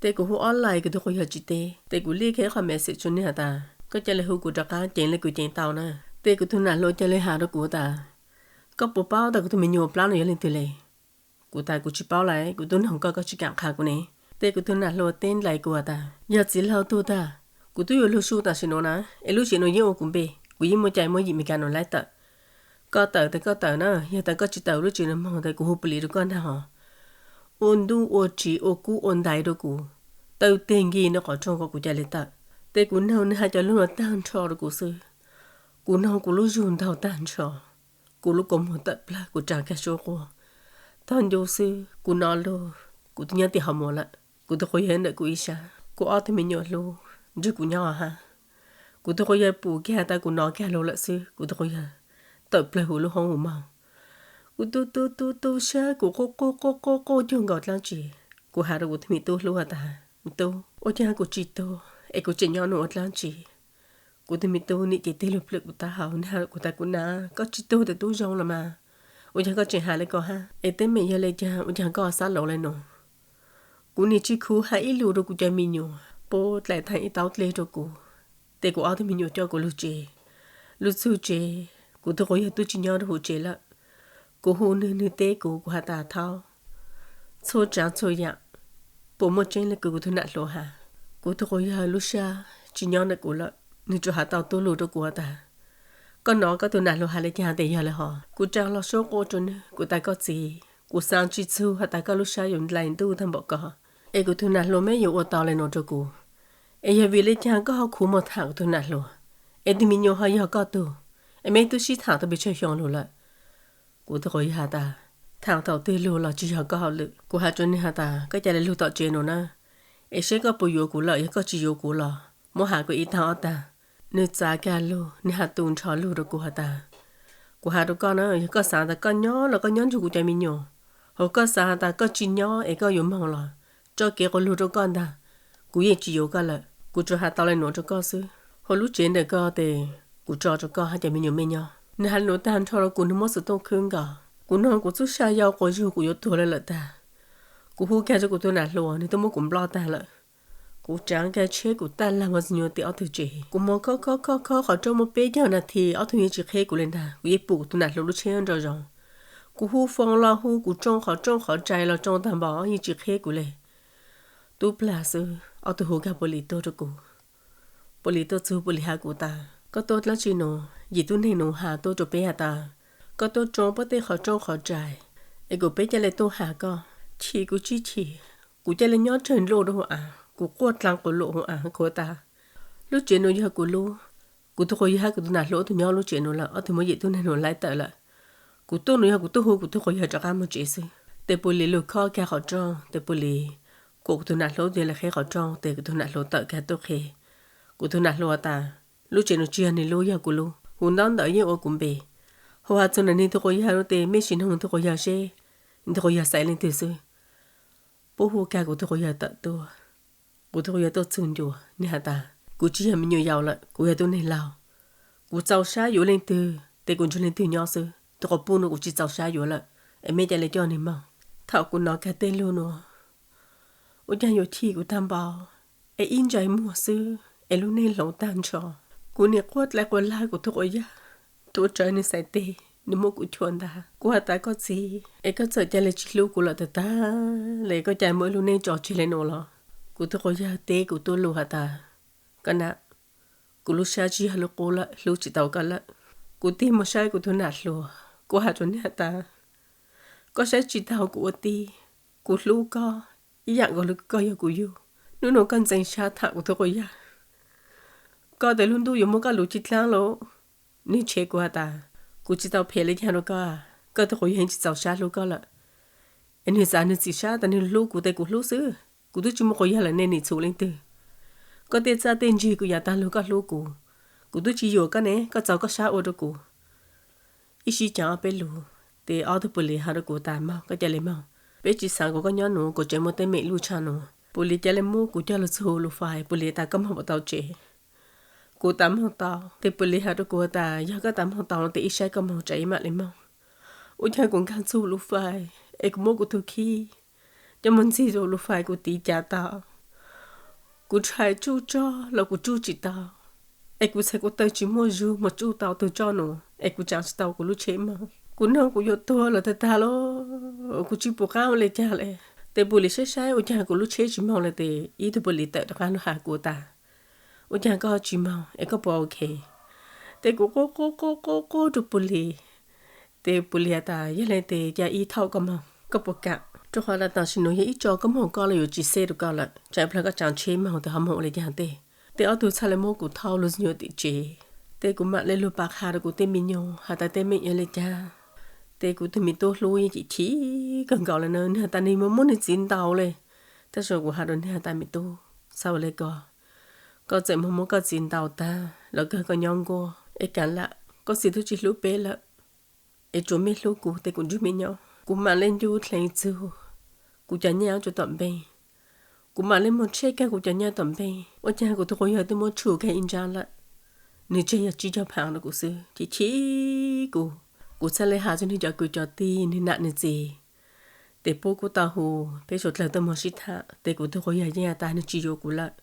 Tes kuv hu ob lais kuv tug quas yawg tsi teb tes kuv liaj kag ib qho message rua nwg has tas koj ca le hu kuv rov qab ceev le kuv ceev tau na. Tes kuv tug nam hluas ca le has rua kuv tas, koj puas paub tas kuv tug me nyuam plab nuav yog leej twg le? Kuv tas kuv tsi paub lawm, kuv tub noog koj koj tsi kaam qha kuv ne. Tes kuv tug nam hluas teb nlais kuv has tas yog txiv laug tug tag, kuv tub yuav lug su tam sim nuav na, es lub tsev nuav yeej ua kuv npe, kuv yeej muaj cai muab yim Meskas nuav laib tawm. Koj tawm tes koj tawm na, yog tas koj tsi tawm lub tsev nuav moog tes kuv hu police rua koj ntag hov. Ua ntuj ua tsiv ua kub ua ntais rua kuv, taw teg nkig nua qhov rooj kom kuv ca le tawm. Tes kuv noog nwg has cov lug nuav taag nrho rua kuv xwb. Kuv noog kuv lub zug ntaug taag nrho, kuv lub kua muag tawm plawg kuv tsaa kag suab quaj, tog ncu xwb kuv nov lug, kuv twb nyob tim hauv muag lawm. Kuv tug quas yawg ntawm kuv ib sab, kuv ob tug me nyuam hlub nrug kuv nyob hab. Kuv tug quas yawg pum kag tas kuv nov kag lug lawm xwb, kuv tug quas yawg tawm plawg huv lub hoob huv moog. Kuv tu tu tu tu sab kuv quaj quaj quaj quaj quaj cuag nkaus dlaab tsi. Kuv has rua kuv tug me tub hlub has tas, me tub, ua caag kuv tsi tuag es kuv tseem nyob nuav ua dlaab tsi? Kuv tug me tub nim ces tig lug plhws kuv taub hau, nwg has kuv tas kuv nam, koj tsi tuag tes tub zoo los mas, ua caag koj tseem has le ko hab? Es teeb meem yog le caag ua caag koj xaav lug le nuav? Kuv nim tsi khuv has ib lus rua kuv cov me nyuam, puab dlaim thaam ib taub dlej rua kuv, tes kuv ob tug me nyuam coj kuv lug tsev. Lug txug tsev, kuv tug quas yawg tub tsi nyob rua huv tsev lawm. Kuv hu nwg, nwg teb kuv, kuv has tas thaub, txhua tsaav txhua yaam puas muaj tseeb le kws kuv tug nam hluas has? Kuv tug quas yawg lub sab tsi nyob ntawm kuv lawm, nwg tsuas has tau tub lug rua kuv has tas, koj nov koj tug nam hluas has le caag tes yog le hov? Kuv tsaa lug suab quaj rua nwg, kuv tas koj txiv, kuv xaav tsi txug has tas koj lub sab yuav nplai ntuj taag npaum ko, es kuv tug nam hluas meb yuav ua tau le nuav rua kuv. Es yog vim le caag koj ho khuv moog thaam kuv tug nam hluas, es tug me nyuam ho yog koj tug, es meb tub sib thaam tau pes tsawg xyoo lug lawm? Kuv tug quas yawg has tas, thaam thaum twg lug los tsi yog koj hauj lwm. Kuv has rua nwg has tas koj ca le lug tom tsev nuav na, es seb koj puas yuav kuv lawm, yog koj tsi yuav kuv los muab has kuv ib taag ob taag. Nwg txav kag lug, nwg has tu nrho lug rua kuv has tas, kuv has rua koj na, yog koj xaav tas koj nyob los koj nyob nrug kuv cov me nyuam, hos koj xaav has tas koj tsi nyob es koj yuav moog los tso kev quas lug rua koj ntag, kuv yeej tsi yuav koj lawm. Kuv tsuas has tau le nuav rua koj xwb, hos lub tsev ntawm ko tes kuv tso rua koj hab cov me nyuam mej nyob. Nwg has le nuav taag nrho rua kuv, nwg muab xuv tooj khwb nkaus. Kuv noog kuv txuj sa yau quas zug kuv yuav tuag le lawm tag. Kuv hu kag rua kuv tug nam hluas, nwg tub muab kuv nploj tag lawm. Kuv tsaav kag tsheb kuv taj laag moog txug nyuas tim ob tug tsev. Kuv moog khob khob khob khob qhov rooj muaj peb caug nas this, ob tug yeej tsi qheb kuv le ntag. Kuv yeej pum kuv tug nam hluas lub tsheb nraum zoov. Kuv hu foos los hu, kuv tsoo qhov rooj qhov rais los tsoo taag npaum yeej tsi qheb kuv le. tub plag xwb, ob tug hu kiag pua lis tuaj rau kuv. Pua lis tuaj txug pua lis has kuv tas, koj tuaj dlaab tsi nuav? Yim tub neeg nuav has tuaj rau peb has tas koj tuaj tsoo puab tej qhov rooj qhov rais, es kuas peb ca le tuaj has koj. Chim kuv tsi chim, kuv ca le nyob tsawg nlua rau hauv av, kuv quaj dlaa quas luam hauv av kuv tas, lub tsev nuav yog kuv lub, kuv tug quas yawg hab kuv tug nam hluas ob tug nyob lub tsev nuav lawm, ob tug muab yim tub neeg nuav laib tawm lawm. Kuv tuaj nuav yog kuv tuaj hu kuv tug quas yawg rov qaab moog tsev xwb. Tes pua lis lug khob kiag qhov rooj, tes pua lis kuas kuv tug nam hluas tus le qheb qhov rooj, tes kuv tug nam hluas tawm kiag tuaj qhia kuv tug nam hluas tas, lub tsev nuav tsi yog nwg lub, yog kuv lub, huv ntaub ntawv yeej ua kuv npe. Huv has txug nwg tug quas yawg lub tes, mej sim noog tug quas yawg seb nwg tug quas yawg xaiv leej twg xwb. Puab hu kiag kuv tug quas yawg tawm tuaj. Kuv tug quas yawg tuaj txug ncua, nwg has tas, kuv tsi yog me nyuam yaus lawm, kuv yog tub neeg laug. Kuv txaus sab yuav leej twg tes kuv nrug leej twg nyob xwb, tug quas puj nuav kuv tsi txaus sab yuav lawm, es mej ca le coj nwg moog. Thaum kuv nov kiag tej lug nuav, ua caag yuav chim kuv taag npaum, es ib ntsais muag xwb es lub neej hloov taag nrho. Kuv nim quaj dlai quas lag kuv tug quas yawg, tuav rawv nwg xaiv teg, nwg muab kuv chua ntaag. Kuv has tas, koj txiv, es koj txawm ca le tsi hlub kuv lawm taag taag le, koj ca muaj ib lub neej tso tseg le nuav los? Kuv tug quas yawg teb kuv tuab lug has tas, koj nam, kuv lub sab tsi yog lub qub lawm, hlub tsi tau koj lawm. Kuv tig moog saib kuv tug nam hluas, kuv has rua nwg has tas, koj saib tsi taug kuv ua tij, kuv hlub koj ib yaam nkaus le koj yog kuv yug. Nub nuav koj ntxeev sab tham kuv tug quas yawg, koj tes lub ntuj yuav muab koj luv ci dlaab lauj. Nwg tshev kuv has tas, kuv tsi tau phem le caag rua koj, koj tug quas yawg yeej tsi txaus sab hlub koj lawm. Es nwg xav nwg txim sab tas nwg hlub kuv tes kuv hlub xwb, kuv tub tsi muaj quas yawg lawm nej nim txhum leej twg. Koj tej txaj tej ntsig kuv yav taag lug koj hlub kuv, kuv tub tsi yuam koj ne, koj txaus koj sab ua rua kuv. Ib sib cav ob peb lug, tes ob tug pua lis has rua kuv tas, moog, koj ca le moog, peb tsi xaav kuas koj nyob nuav, kuas tseem muaj teeb meem luj tshaj nuav. Pua lis ca le muab kuv coj lug txug lub fais, pua lis tas, koj moog puas tau tsev? Kuv tas, moog tau. Tes pua lis has rua kuv tas, yog koj tas moog tau no tes ib saib koj moog tsam ib mam le moog. Ua caag kuv nkaag txug lub fais es kuv muab kuv tug khib coj moog ntxig rua lub fais, kuv tiv cav tau. Kuv ntshai tsuj tso los kuv tsuj tsi tau, es kuv txhais kuv taw tsi muaj zug moog tsuj tau tug tso nuav, es kuv tsaav tsi tau kuv lub tsheb moog. Kuv noog kuv yuav tuag los taag taag lauj, kuv tsi pum qaab ua le caag le. Tes pua lis saib saib ua caag kuv lub tsheb tsi moog le tes ib tug pua lis tawm rov qaab lug has kuv tas, ua caag koj tsi moog es koj puas ok? Tes kuv quaj quaj quaj quaj quaj rua pua lis. Tes pua lis has tas, yog le tes ca ib thaum koj moog, koj puas kam? Rua qhov tas tam sim nuav yog ib tso koj moog koj los yuav tsi xeb rua koj lawm, tsam plawg koj tsaav tsheb moog tes ho moog ua le caag tej. Tes ob tug txhaj le muab kuv thauj lug ntxuav nyuas tim tsev. Tes kuv mam le lug pav qha rua kuv tej me nyuam has tas tej me nyuam le caag. Tes kuv tug me tub hlub yeej chim chim kawg nkaus le na, nwg has tas nwg moog muab nwg txiv ntaus le. Tab sis kuv has rua nwg has tas, me tub, txhob ua le ko, koj txawm moog muab koj txiv ntaus taag los kawg koj nyob nkuaj es kav lam, koj txiv tub tsi hlub peb lawm, es tsuav mej hlub kuv tes kuv nrug mej nyob. Kuv mam le ncu dleev txug kuv cov nyaj rua tom npeej. Kuv mam le moog tsheb kag kuv cov nyaj tom npeej, ua caag kuv tug quas yawg twb muab tshum kag ib nraab lawm. Nwg tseg yog tsib caug phaav rua kuv xwb, chim chim kuv. Kuv txhaj le has rua nwg cov kwv cov tij, nwg nam nwg txiv, tes puab kuj tau hu peb suav dlawg tuaj moog sib tham, tes kuv tug quas yawg yeej has tas nwg tsi yuav kuv lawm.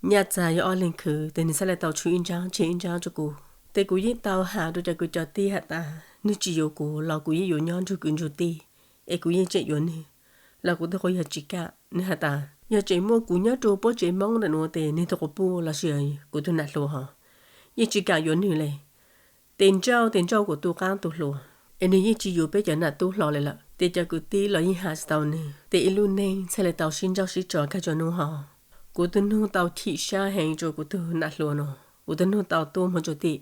Nyaj txag yog ob leeg khwv tes nwg txhaj le tau tshu ib nraab tseg ib nraab rua kuv. Tes kuv yeej tau has rua cov kwv cov tij has tas nwg tsi yuav kuv los kuv yeej yuav nyob nrug kwv nrug tij, es kuv yeej tseem yuav nwg. Los kuv tug quas yawg tsi kam, nwg has tas yog tseem muaj kuv nyob rua puab tsev Moob ntawm nuav tes nwg tug quas puj lossis kuv tug nam hluas hov yeej tsi kam yuav nwg le. Tes nrauj tes nrauj kuas tu qaab tu hluas, es nwg yeej tsi yuav peb cov nam tub hlo le lawm. Tes cov kwv tij los yeej has tsi tau nwg, tes ib lub neej txhaj le tau sib nrauj sib tso kag rua nub hov. Kuv tug nug tau chim sab heev rua kuv tug nam hluas nuav, kuv tug nug tau tuaj moog rua tim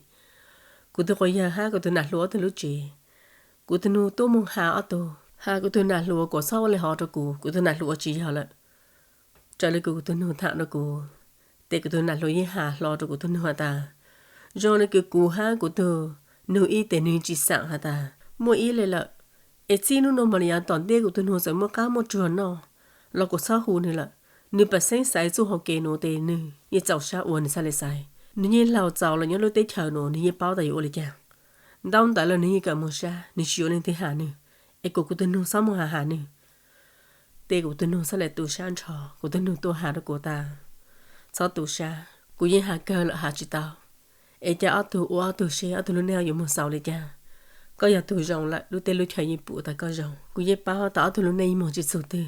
kuv tug quas yawg hab kuv tug nam hluas ob tug lub tsev. Kuv tug nug tuaj moog has ob tug, has kuv tug nam hluas kuas txhob ua le hov rua kuv, kuv tug nam hluas ua tsi yog lawm. Raws le kuv, kuv tug nug tham rua kuv, tes kuv tug nam hluas yeej has hlo rua kuv tug nug has tas, zoo le kws kuv hab kuv tug nug ib tes nwg tsi xaam has tas muaj ib le lawm, es txij nub nuav moog le yav tom ntej kuv tug nug txawm muaj qaab muaj ruag noj los kuas txhob hu nwg lawm. Nwg pam xeeb xaiv txuj hauv kev nuav tes nwg yeej txaus sab ua nwg txhaj le xaiv. Nwg yeej laug txaus los nyob lub teb chaws nuav nwg yeej paub tas yuav ua le caag. Ntaub ntawv los nwg yeej kawm moog sab, nwg tsi yuav leej twg has nwg, es kuas kuv tug nug txhob moog has has nwg. Tes kuv tug nug txhaj le tu sab nrho, kuv tug nug tuaj has rua kuv tas, txhob tu sab, kuv yeej has kawg lawm has tsi tau. Es ca ob tug ua ob tug seb ob tug lub neej yuav moog xaus le caag. Koj yog tug zoo lawm, lub teb lub chaw yeej pum tas koj zoo. Kuv yeej paub tas ob tug lub neej yeej moog tsi txug twg,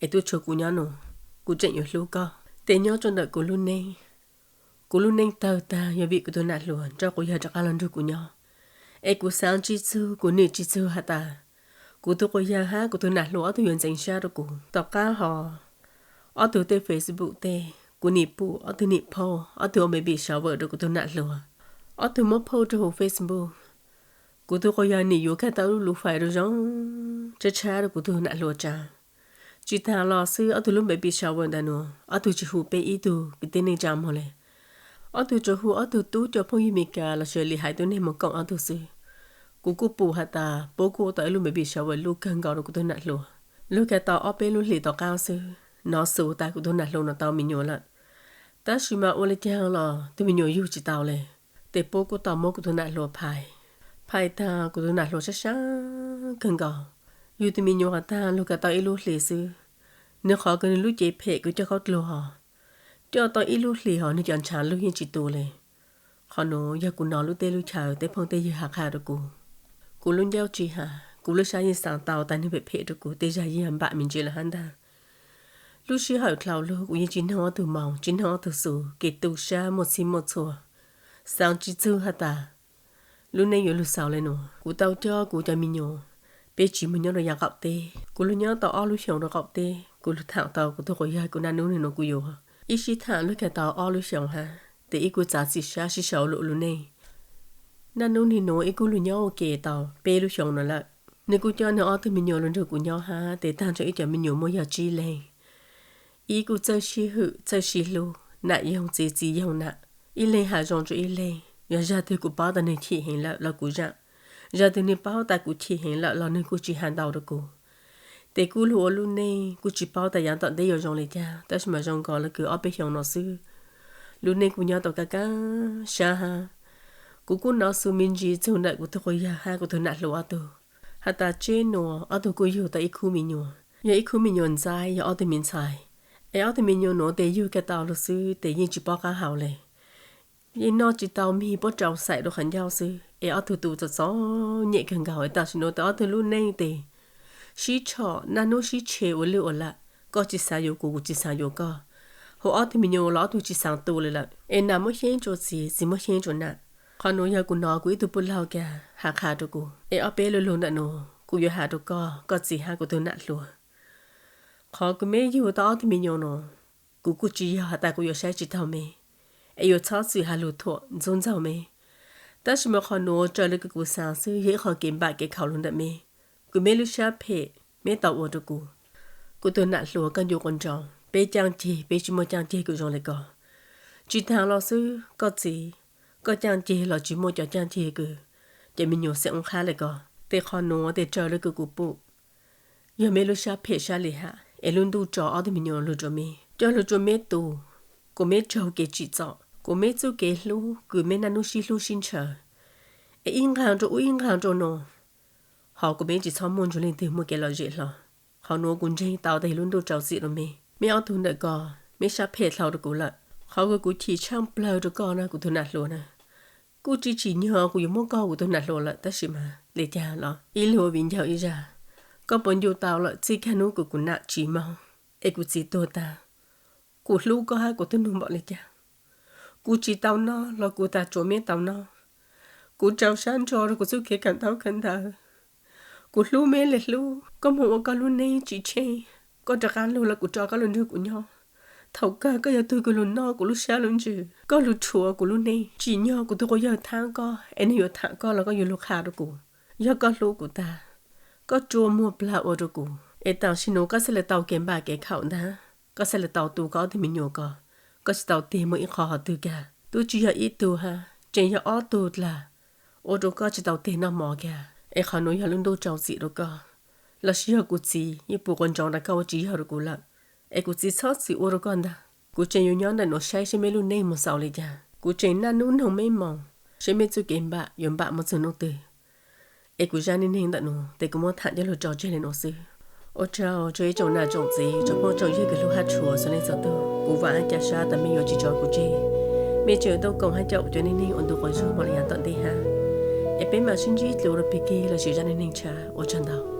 es tuaj tshuav kuv nyob nuav. kuv tseem yuav hlub koj. Tes nyob rau ntawm kuv lub neej, kuv lub neej tawg tag yog vim kuv tus nam hluas nrog quas yawg rov qab los nrug kuv nyob. Es kuv xaav tsis txug, kuv nwm tsis txug has tas kuv tus quas yawg hab kuv tus nam hluas ob tug yuav ntxeev sab rau kuv. Tom qab hov, ob tug tej Facebook tej, kuv nim pum ob tug nim phauj, ob tug ua baby shower rau kuv tus nam hluas. Ob tug muab phauj rau huv Facebook. Kuv tus quas yawg nim yuav kag tau lub lub fais rau zoo tshab tshab rau kuv tus nam hluas tsav. Tsis taag los xwb, ob tug lub baby shower ntawm nuav ob tug tsis hu peb ib tug kwv tij neej tsaa moog le. Ob tug tsuas hu ob tug tub cov phooj ywg Meskas lossis Lis Haiv tug neeg moog koom ob tug xwb. Kuv kuj pum has tas puab kuj tau ib lub baby shower luj kawg nkaus rau kuv tus nam hluas. Lug kag tau ob peb lub hlis tom qab xwb, nov xus tas kuv tus nam hluas nuav tau me nyuam lawm. Tab sis mas ua le caag los tug me nyuam yug tsis tau le. Tes puab kuj tau muab kuv tus nam hluas phais, phais taag kuv tus nam hluas sab sab kawg nkaus. Yug tug me nyuam has taag lug kag tau ib lub hlis xwb, nwg qhov kws nwg lub cev phem kws coj khaub dluag hov, coj tau ib lub hlis hov nwg cov ntshav lug yeej tsis tu le. Qhov nuav yog kuv nov lub teb lub chaw tej phooj tej ywg has qha rau kuv. Kuv lub ncauj tsis has, kuv lub sab yeej xaav tau tas nwg phem phem rau kuv tej zag yeej npam me ntsis lawm hab ntag. Lub sij hawm dlhau lug kuv yeej tsis noog ob tug moog, tsis noog ob tug xus, kev tu sab muaj txhij muaj txhua, xaav tsis txug has tas lub neej yuav lug xaus le nuav. Kuv tau coj kuv cov me nyuam, peb tsis moog nyob rau yaav qaum teb. Kuv lug nyob tau ob lub xyoos rau qaum teb, kuv lug thaam tau kuv tug quas yawg kws naj nub nwg nuav kuv yuav. Ib sib thaam lug kag tau ob lub xyoos hab, tes ib kuj txav txim sab sib sau lug ua lub neej. Naj nub nwg nuav ib kuj lug nyob ua ke tau peb lub xyoos nuav lawm. Nwg kuj coj nwg ob tug me nyuam lug nrug kuv nyob hab, tes taag nrho ib cov me nyuam muaj yog tsib leeg. Ib kuj txawj sib hwm txawj sib hlub, nam yoog txiv, txiv yoog nam, ib leeg has zoo rua ib leeg. Yog zag twg kuv paub tas nwg chim heev lawm los kuv zaam, zag twg nwg paub tas kuv chim heev lawm los nwg kuj tsis has ntau rua kuv. Tes kuj lug ua lub neej kuj tsis paub tas yaav tom ntej yuav zoo le caag, tab sis mas zoo nkaus le kws ob peb xyoos nuav xwb, lub neej kuj nyob tau kaj kaj sab hab. Kuv kuj nov xu me ntsis txug ntawm kuv tug quas yawg hab kuv tug nam hluas ob tug has tas tseb nuav ob tug kuj yug tau ib khub me nyuam, yog ib khub me nyuam ntxaib, yog ob tug me ntxhais. Es ob tug me nyuam nuav tes yug kag tau lug xwb tes yeej tsis paub qab hau le. Yeej noj tsis tau, mig puab rau xaim rua qhov ncauj xwb, es ob tug tu txom txom nyem kawg nkaus. Tam sim nuav tes ob tug lub neej tes sib tshom, naj nub sib tshe ua lwj ua lam, koj tsis xaav yuav kuv, kuv tsis xaav yuav koj. Hu ob tug me nyuam los ob tug tsis xaav tu le lawm, es nam muab xyeeb rua txiv, txiv muab xyeeb rua nam. Qhov nuav yog kuv nov kuv ib tug puj laug kag has qha rua kuv, es ob peb lu lug ntawm nuav kuv yuav has rua koj, koj txiv hab kuv tug nam hluas. Qhov kws meb yug tau ob tug me nyuam nuav, kuv kuj tsis yog has tas kuv yuav saib tsis taug meb, es yuav txhob txwm has lug thuam ntxub ntxaug meb. Tab sis mas qhov nuav raws le kws kuv xaav xwb yog ib qho kev npam kev khaum lug ntawm meb, kws meb lub sab phem meb tau ua rua kuv. Kuv tug nam hluas, koj ncu quas ntsoov, peb caaj ceg peb tsis muaj caaj ceg kws zoo le koj. Tsis taag los xwb, koj txiv, koj caaj ceg los tsis muaj cov caaj ceg kws cov me nyuam xeem oob qhab le koj. Tes qhov nuav tes raws le kws kuv pum, yog meb lub sab phem sab li has es lub ntuj tso ob tug me nyuam lug rua meb, coj lug rua meb tu, kuas meb raug kev tsim txom, kuas meb txuj kev hlub kws meb naj nub sib hlub sib ntshaw, es ib nqag rua ub ib nqag rua nuav, hos kuas meb tsis txhob muaj ntsuag leej twg muaj kev lom zem hlo. Qhov nuav kuv ntseeg tau tas yog lub ntuj rau txim rua meb. Meb ob tug ntawm ko, meb sab phem dlhau rua kuv lawm. Qhov kws kuv chim tshaaj plawg rua koj na kuv tug nam hluas na, kuj tsis tsim nyog kuv yuav muab koj kuv tug nam hluas lawm, tab sis mas le caag los ib leeg ua viv ncaus ib zag. Koj puas ncu tau lawm txij kag nub kws kuv nam tsis moog es kuv txiv tuag taag, kuv hlub koj hab kuv tug nug npaum le caag. Kuv tsis tau noj los kuv tas tsuav meb tau noj. Kuv rau sab nrho rua kuv txuj kev kawm ntaub kawm ntawv. Kuv hlub meb le hlub, koj moog ua koj lub neej tsis tsheej, koj rov qaab lug los kuv tso koj lug nrug kuv nyob. Thaum kawg koj yog tug kws lug noj kuv lub sab lub ntsws, koj lug rhuav kuv lub neej. Tsim nyog kuv tug quas yawg thaab koj es nwg yuav tham koj los koj yuav lug qha rua kuv. Yog koj hlub kuv tas, koj rua muag plag ua rua kuv, es tam sim nuav koj xaav le tau kev npam kev khaum ntag, koj xaav le tau tu koj ob tug me nyuam ko, koj tsis tau tig muaj ib qho hov twg kag. Tub tsis yog ib tug hab, tseem yog ob tug dlaag, ua rua koj tsis tau tig noj mov kag. Es qhov nuav yog lub ntuj rau txim rua koj, lossis yog kuv txiv yeej pum quas ntsoov tas koj ua tsis yog rua kuv lawm, es kuv txiv txhob txwm ua rua koj ntag. Kuv tseem yuav nyob ntawm nuav saib seb meb lub neej moog xaus le caag. Kuv tseem naj nub noog meb moog seb meb txuj kev npam yuav npam moog txug nub twg. Es kuv zaj neej neeg ntawm nuav tes kuv muab tham coj lug tso tseg le nuav xwb. Ua tsaug rua ib tsoom nam tsoom txiv, tsoom phooj tsoom ywg kws hlub hab tshua txhua leej txhua tug. Kuv vaam hab ca sab tas mej yuav tsis tso kuv tseg, mej tseem yuav tau koom hab caum kuv cov neej neeg ua ntu quas zug moog le yav tom ntej hab. Es peb maam sib ntsib dlua rua pig kig lossis zaj neej neeg tshav. Ua tsaug ntau.